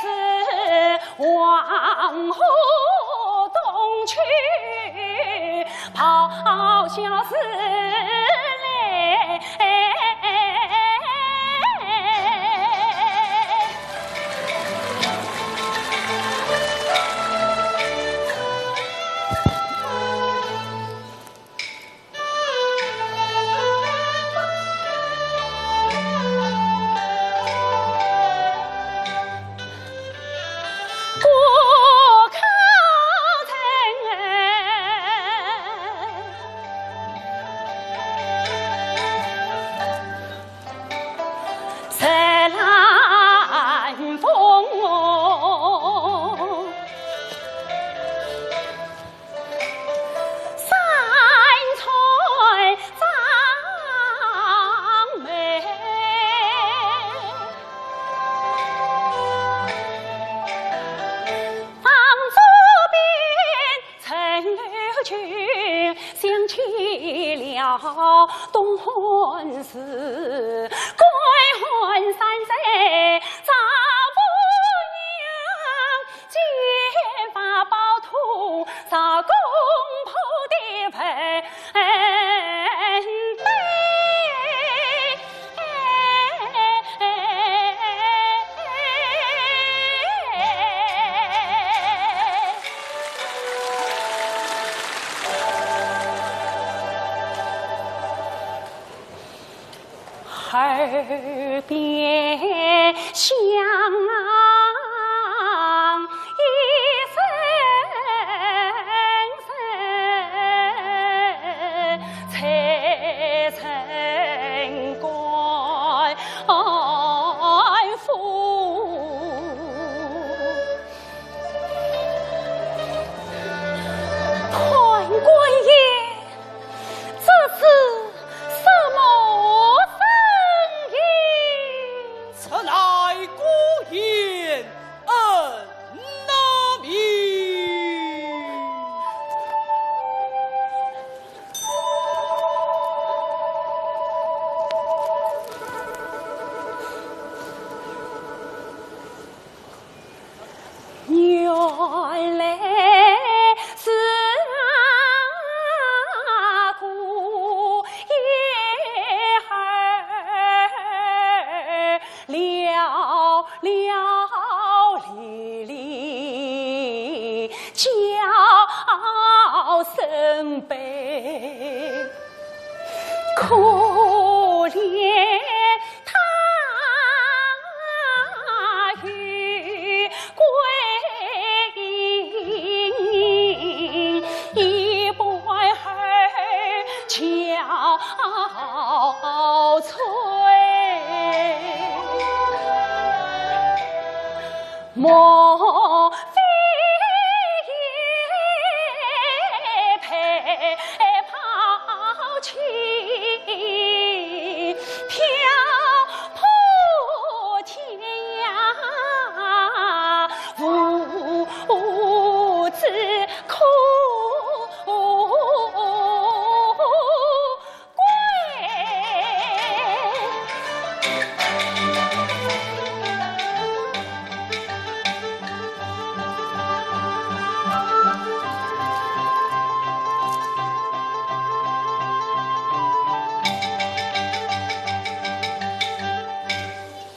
是黄河东去好笑死嘞！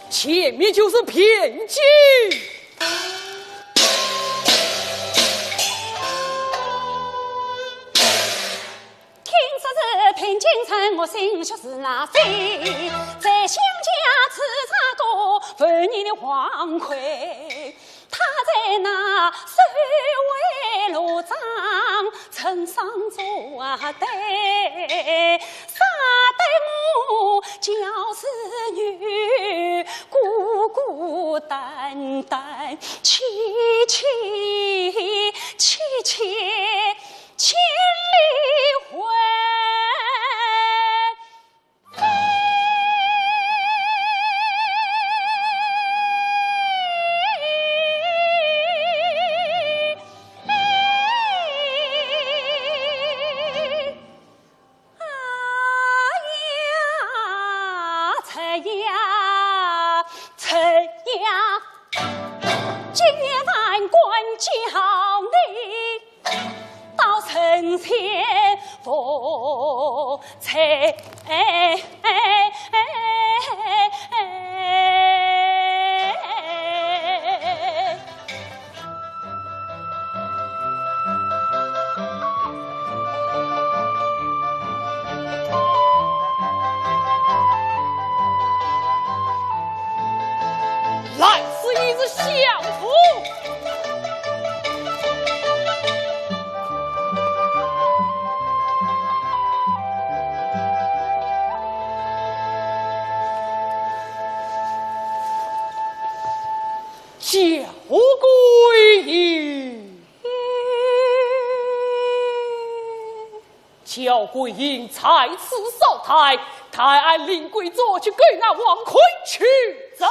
前面就是汴京。 听说是平京城，我心血是那飞，在乡下吃茶过，万年的黄魁。他在那守卫罗庄，城上做啊对，杀得我教子女孤孤单单，凄凄凄凄。 千里回。啊呀，啐呀，啐呀！ 今夜万官见敫桂英在此烧炭，待俺令贵族去救那王魁去。走。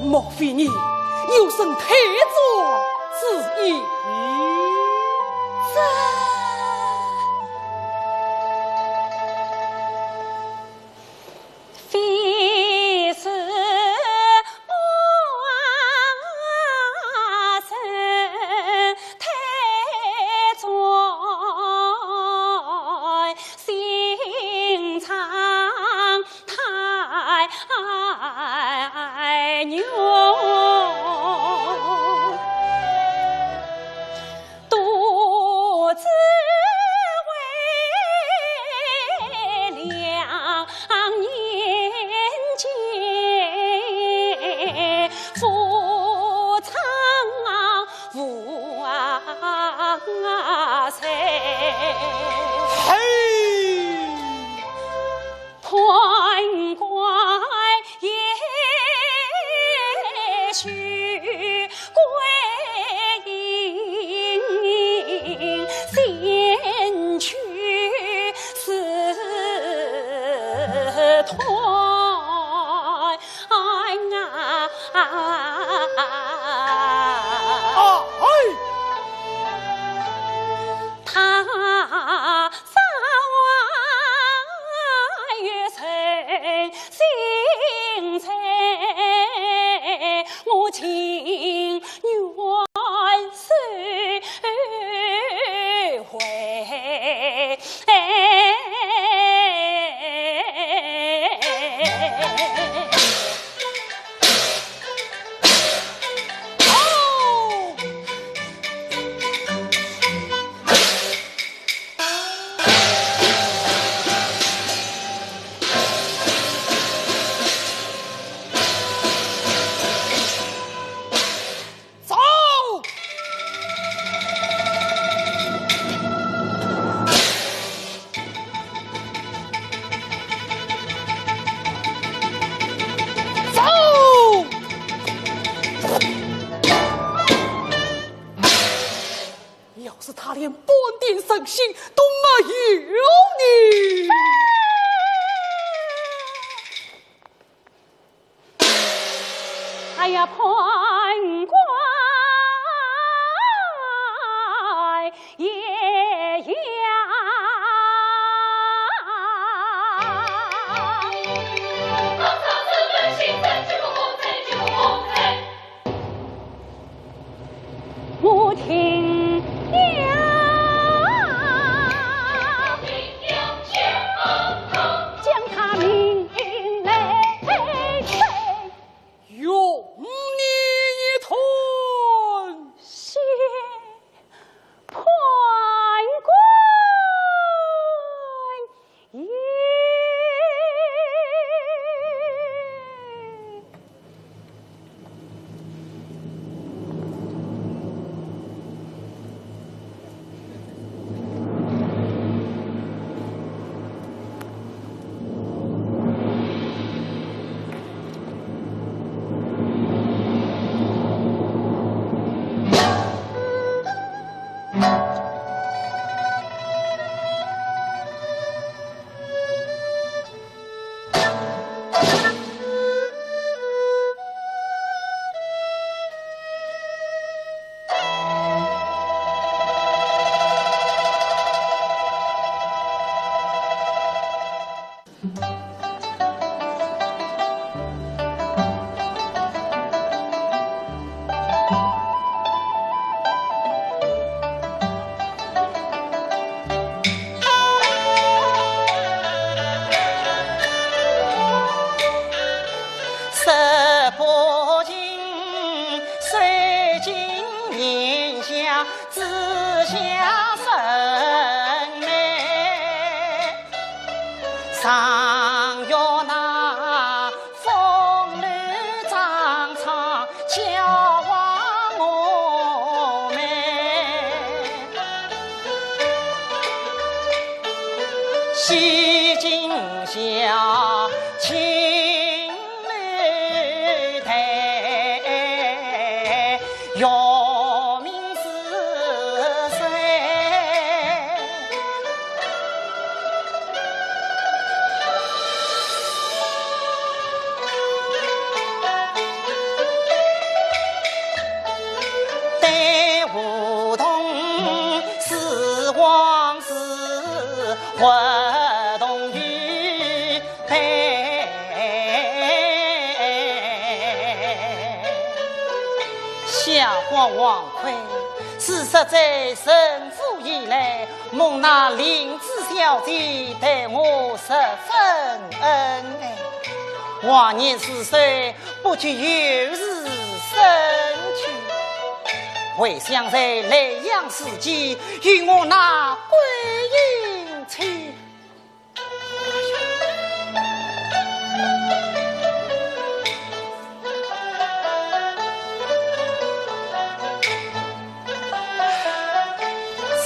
莫非你有生推转之意？这…… 嘿！啊，嘿！走！走！要是他连半点人性都没有呢？ 哎呀，潘官爷呀！我听呀，将他命来。 容你一吞。谢潘下分明，常有那风流张唱教化我们。洗尽孝亲 留待，学名是谁？对梧桐是往事，活动于 悲。下官王魁，自入赘陈府以来，蒙那林子小姐待我十分恩爱。往年是谁不及有事生趣，回想在莱阳时节，与我那桂英妻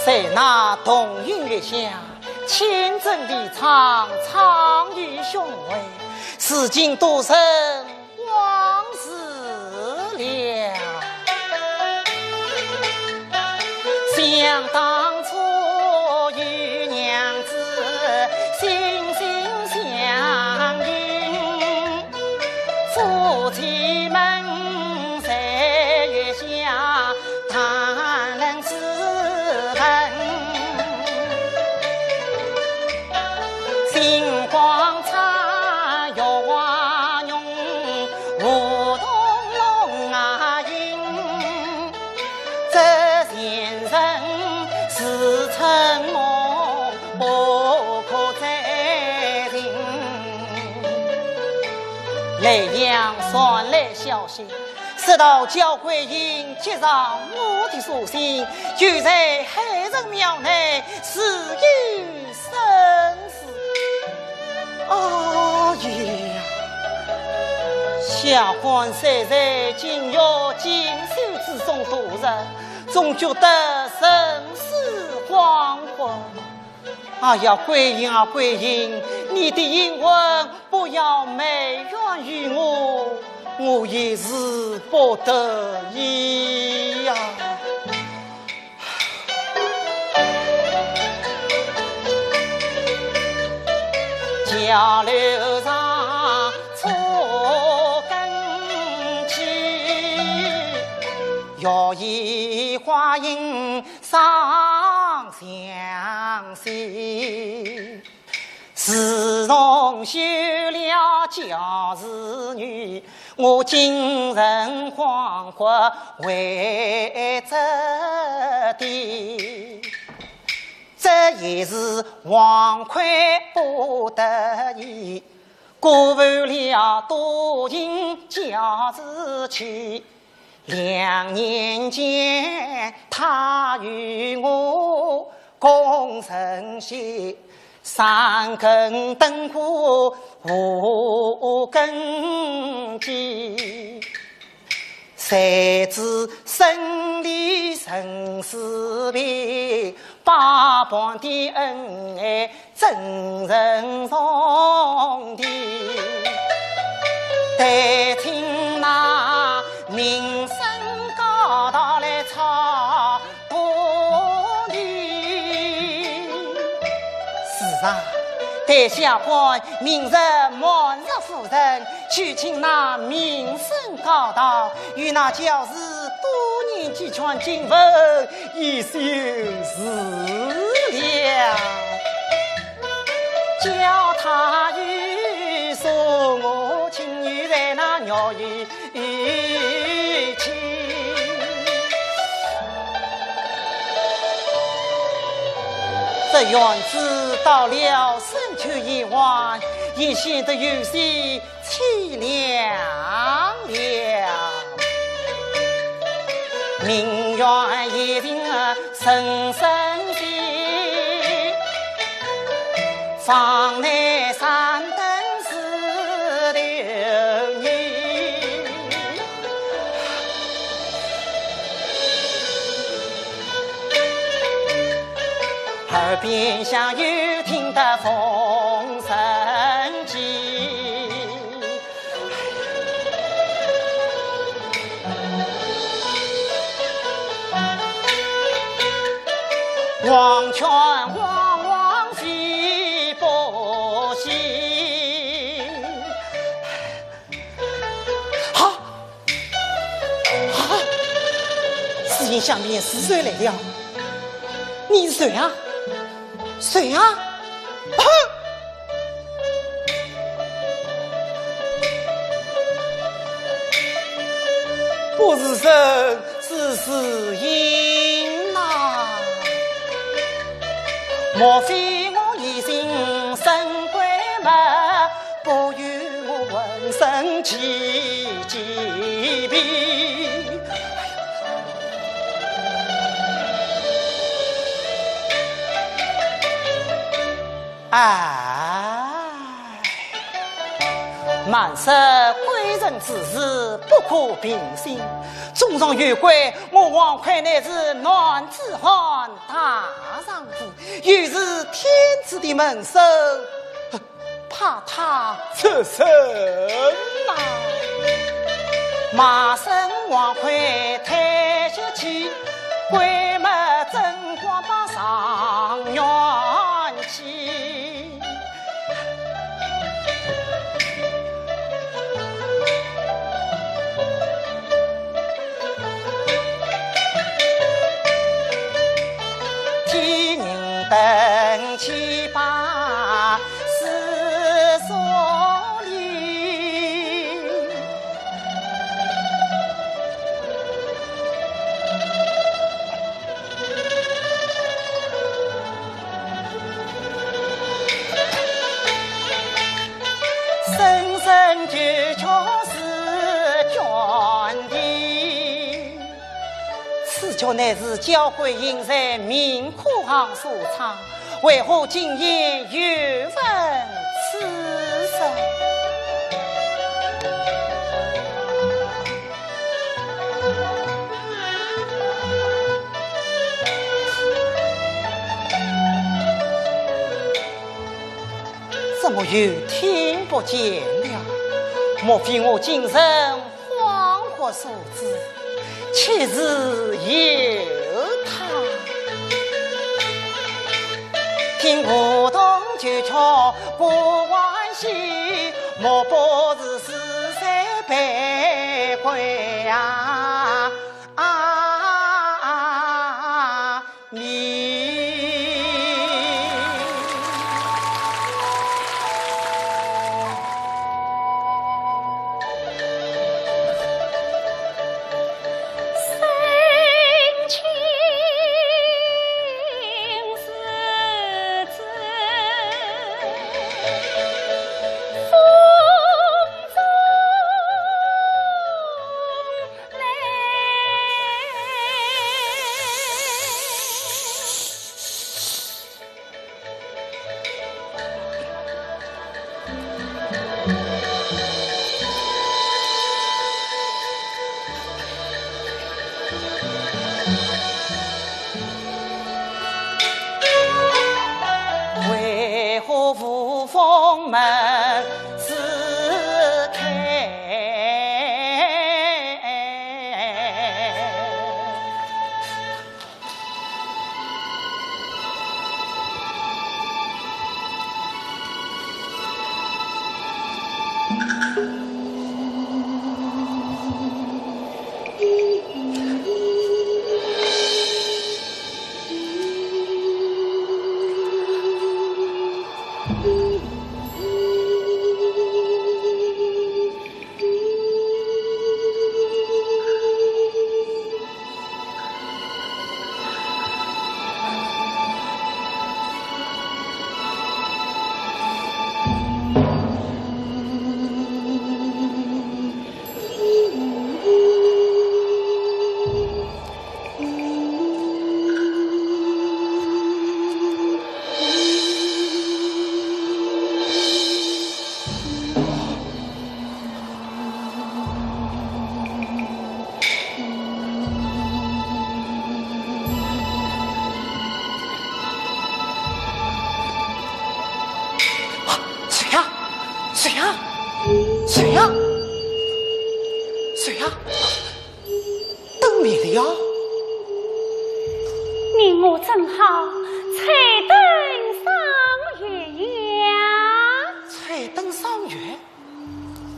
谁那童音月下，轻声低唱，唱与胸怀，至今都成 往事了。想当初与娘子心心相印，夫妻们在月下谈论私奔。 星光洒月华容，梧桐弄啊影。这前尘似春梦，不可再寻。莱阳传来消息， 说道焦桂英接上我的书信，就在海神庙内自缢身死。哎呀，下官虽在金玉锦绣之中度日，总觉得神思恍惚。 哎呀，桂英啊，桂英，你的英魂不要埋怨于我，我也是不得已呀。桥楼上初更起，摇移花影 上相惜。自从休了焦氏女，我精神恍惚为这地。这也是王魁不得已，辜负了多情焦氏妻。 两年前，他与我共成仙，三更灯火五更鸡。谁知生离生死别，百般的恩爱 怎忍重提，待请那名声高堂来超度你。是啊，待下官明日满日赴任，去请那名声高堂，与那焦氏多年鸡犬情分，一休是了。 叫他与送我情，与在那月与情。这园子到了深秋已晚，也显得有些 凄凉了。名园夜人生死，房内三顿是头年。耳边响又听得风声急。 黄泉汪汪洗不洗。哈！哈！紫云想：面是谁来了？你是谁啊？谁啊？啊！ 不是人，只是影呐。莫非我已经生鬼吗？不由我浑身起鸡皮。哎。 慢说鬼神之事不可凭心，纵然有鬼，我王魁乃是男子汉大丈夫，又是天子的门生，怕他出神呐。卖身王魁退休去，鬼么真光把上元气。 天人等气把世所离。 生生九曲是卷的。此曲乃是交关行在民科行所唱，为何今夜又闻此声？ 怎么又听不见了？莫非我今生恍惚所致，却是有他。听梧桐九曲不还息，莫不是死在别归啊。 啊，你。谁呀？谁呀？灯灭了呀？你我正好彩灯赏月呀。彩灯赏月？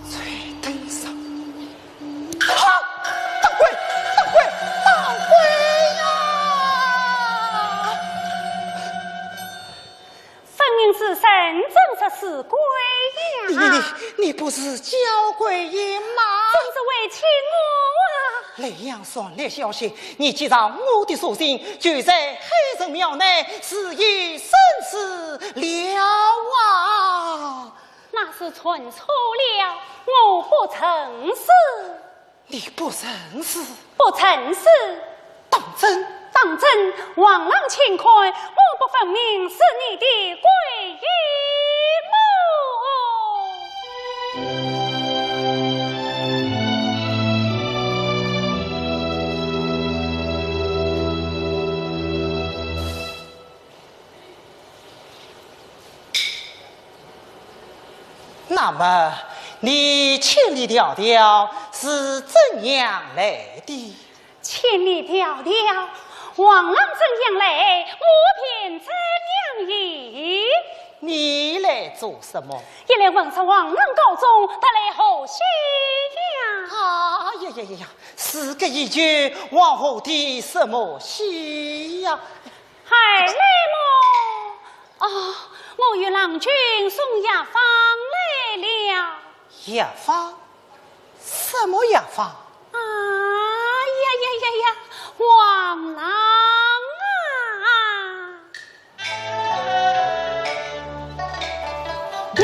彩灯赏……啊！当归，当归，当归呀！ 分明是人证实是鬼呀！你，你，你，你不是敫桂英吗？正是为妻我啊！雷阳传来消息，你既然我的书信，就在海神庙内自缢身死了啊！那是传错了，我不曾死。 你不曾死？不曾死。当真？当真，王郎请看，我不分明是你的桂英么？那么，你千里迢迢是怎样来的？千里迢迢，王郎怎样来，我便怎样去。你来做什么？一来问说王郎高中，二来贺喜呀。啊呀呀呀呀，是个一句，往后的什么喜呀？ 还来么？哦，我与郎君送药方来了。药方？什么药方？啊呀呀呀呀，王郎啊！你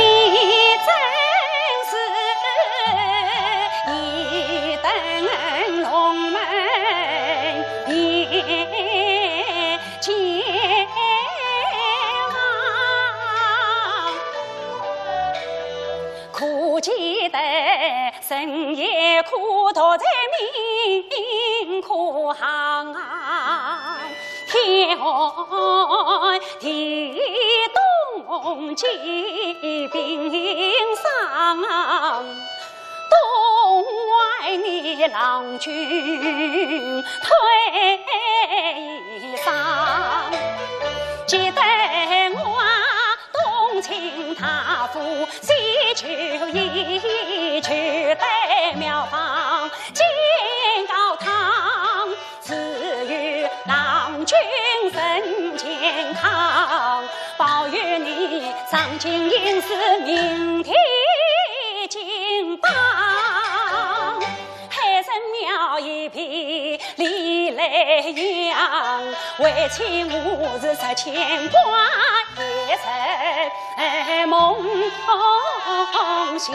真是一等龙门一 见望，可见得人也可读在命可行，天寒地冻疾病伤。 东为你郎君推伤，只得我东请大夫，西求医，求得妙方金高汤，赐予郎君身健康，保佑你上进应试，明天 金榜，海神庙一片礼来扬，为妻我是实牵挂，夜深梦想。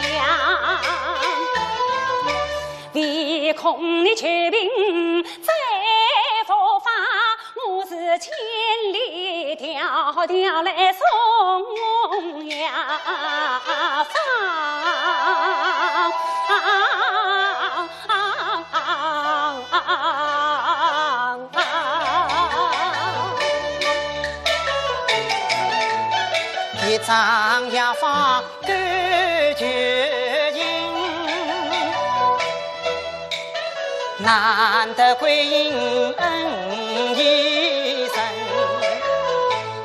唯恐你旧病再复发， 我是千里迢迢来送药方。一张药方 够究竟，难得桂英恩一生，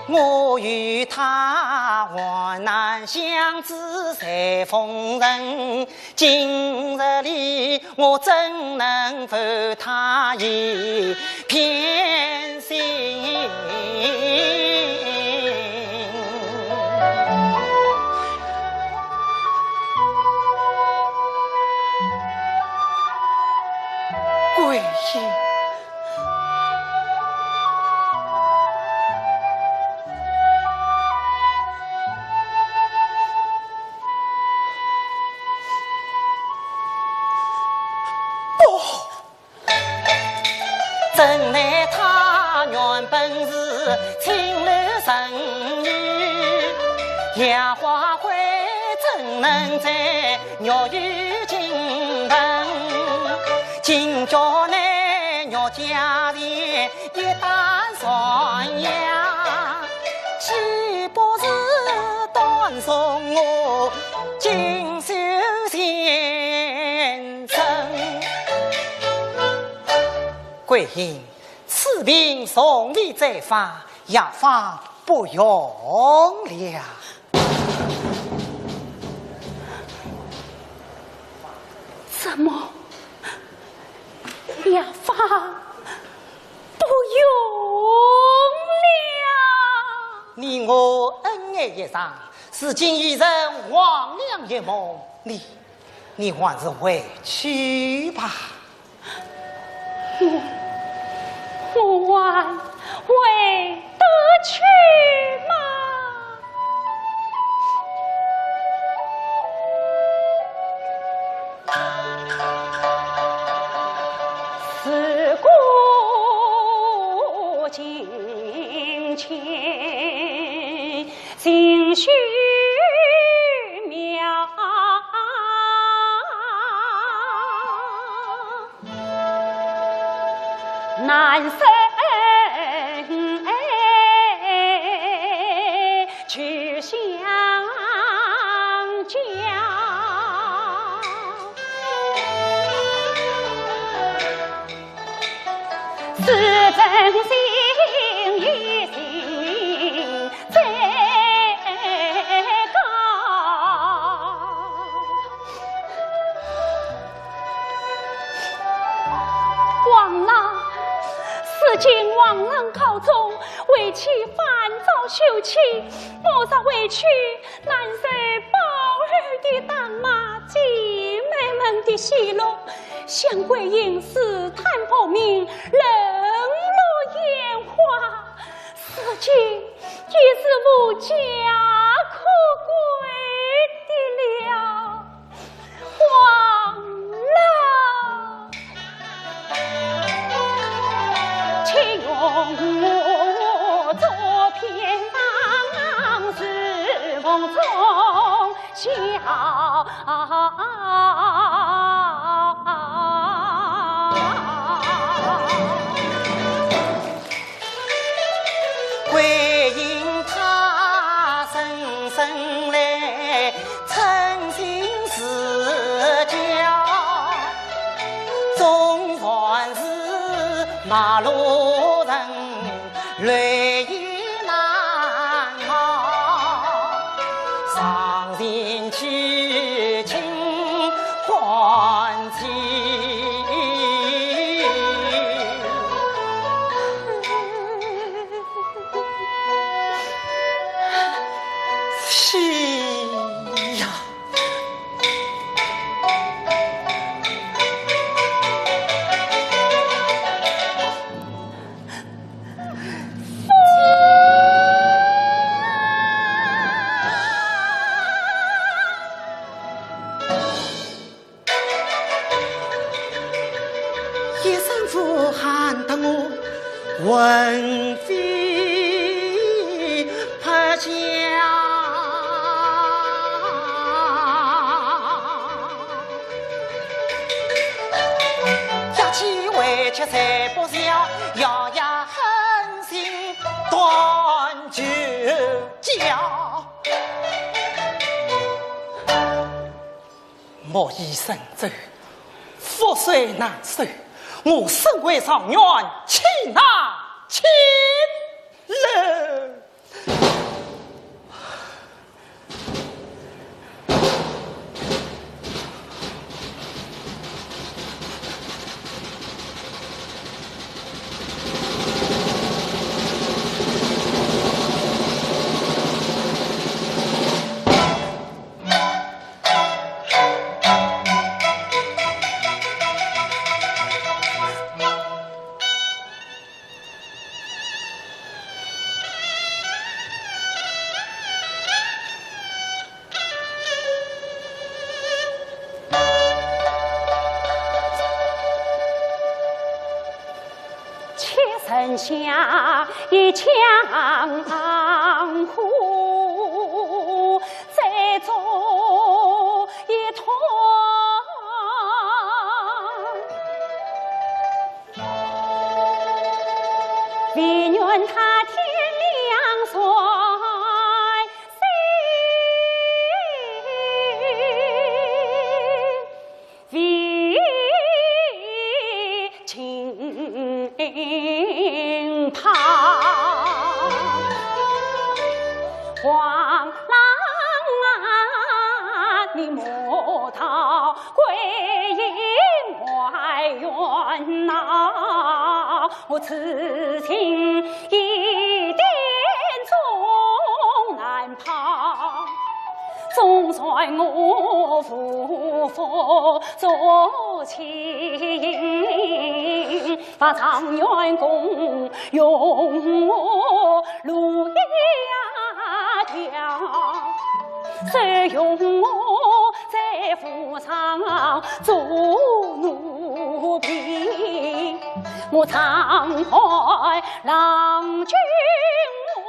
我与她患难相知随风尘，今日里我怎能负她一片心？ 桂英。不！ 怎奈她原本是青楼剩女，杨花魁怎能再玉宇金盆？金角难玉镯钿，一旦传扬，岂不是断送我锦绣前月英，此病从未再发，药方不用了。怎么，药方不用了？你我恩爱一场，如今已成黄粱一梦，你，你还是回去吧。 我，我还回得去吗？事过境迁，心绪渺。 难生去相交。是真心与情再告。 王郎，如今王郎高中，为妻烦躁休妻，我若回去，难受宝玉的打骂，姐妹们的奚落，想桂英自叹薄命，冷落烟花，如今已是无家可归的了。 王郎，请容我作偏方，侍奉忠孝。 桂英她深深来称心似教，总算是马路人泪已难熬，上前去亲唤起。 是呀。一声呼喊得我魂飞魄散。夜去回去睡不着，夜夜狠心断绝交。 木已成舟，覆水难收，我身为状元，岂能轻饶？且身下一腔火，再做一团。 唯愿他天良垂青，为情我此情一点终难报，纵然我无福做妻，把状元公容我路一条，收容我在府上做奴婢。 我常害郎君我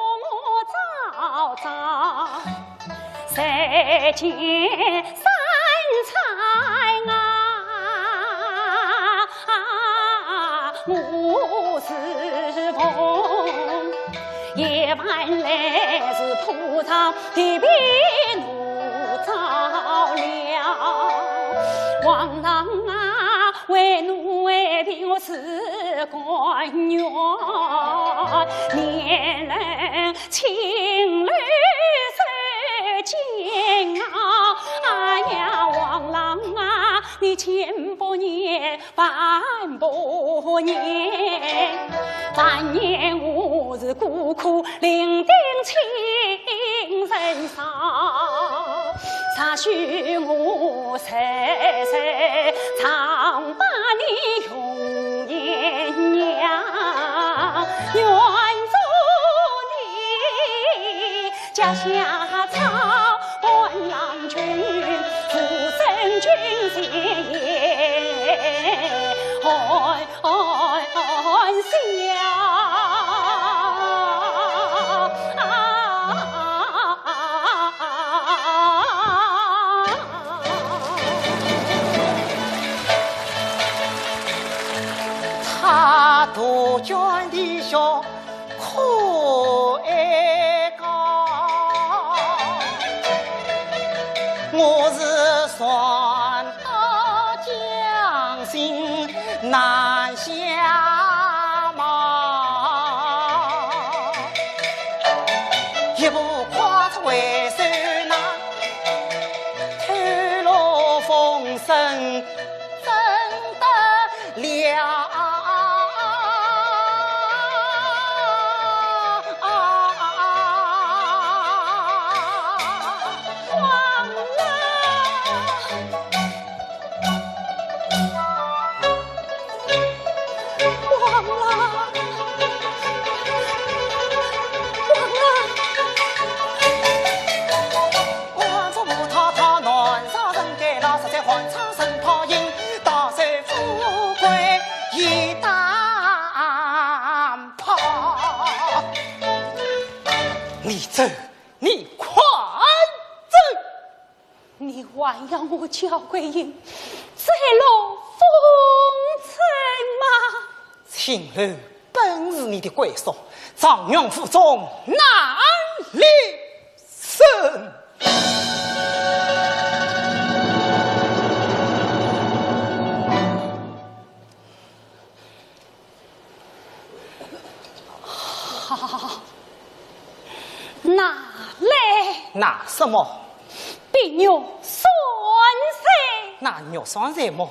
早早，谁见三餐啊，我是奉，夜饭来是铺床地被奴着了。皇上啊， 为奴为婢我是甘愿，年轮青楼受煎熬。哎呀，王郎啊，你千不念，万不念，万念我是孤苦伶仃亲人少。 啥许我岁岁常把你容颜让，愿做你脚下草，伴郎君，护送君前。哎，哎，哎，笑。他杜鹃的胸口爱高，我是船 到江心难下望，一步跨出回首那，透落风声怎得了？王郎，王郎，王丈母太太难受，人该老实在寒窗生泡影，大受富贵一担抛。你走，你快走！ 你还要我焦桂英再落风尘吗？青楼本是你的归宿，状元府中难立身。 好，拿来。拿什么？碧玉簪子。那玉簪子么，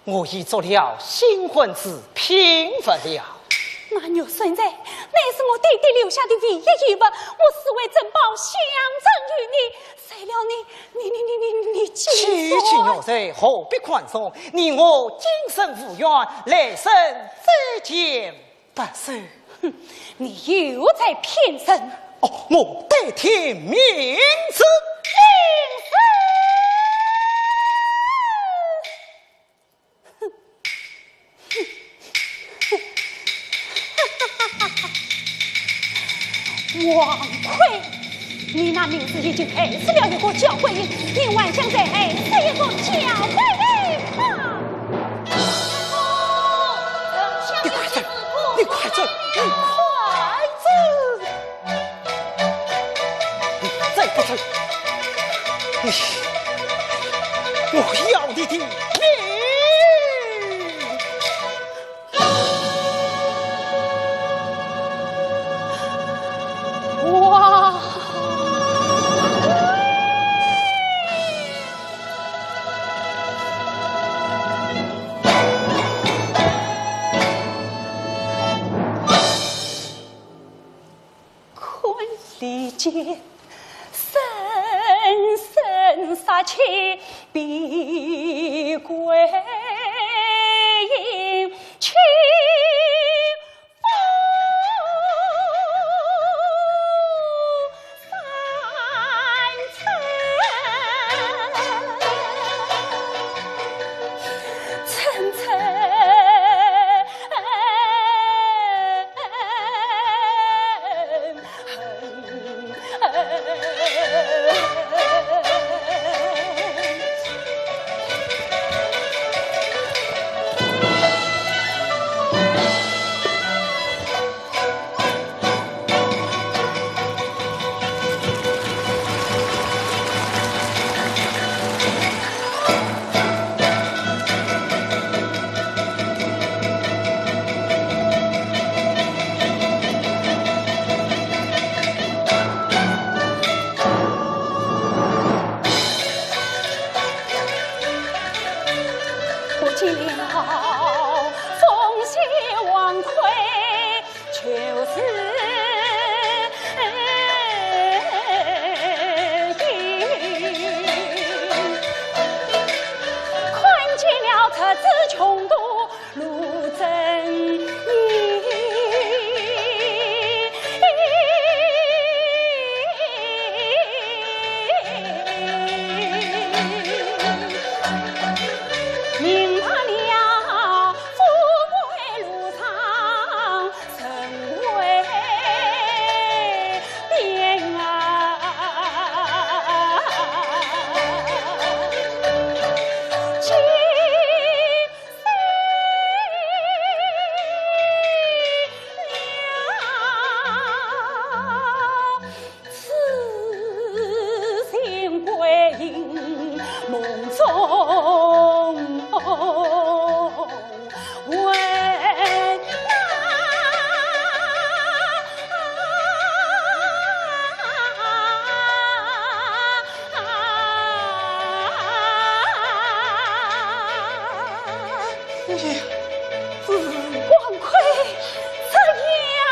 我已做了新婚，是拼不了。那玉簪子乃是我爹爹留下的唯一遗物，我视为珍宝，相赠于你。 谁料你，你，你，你，你，你竟然……区区玉簪，何必看重？你我今生无缘，来生再见不辭。哼，你又在骗人！哦，我对天明誓。明誓！ 王魁，你那明日已经害死了一个焦桂英，你还想再害死一个焦桂英吗？你快走，你快走，你快走！ 你再不走，你，我要你的命！哇！声声杀气，逼鬼影去。不见了凤喜王魁，就是看见了这只穷途 路正你。明白了，富贵路上成为边啊。哎呀，王魁，怎样？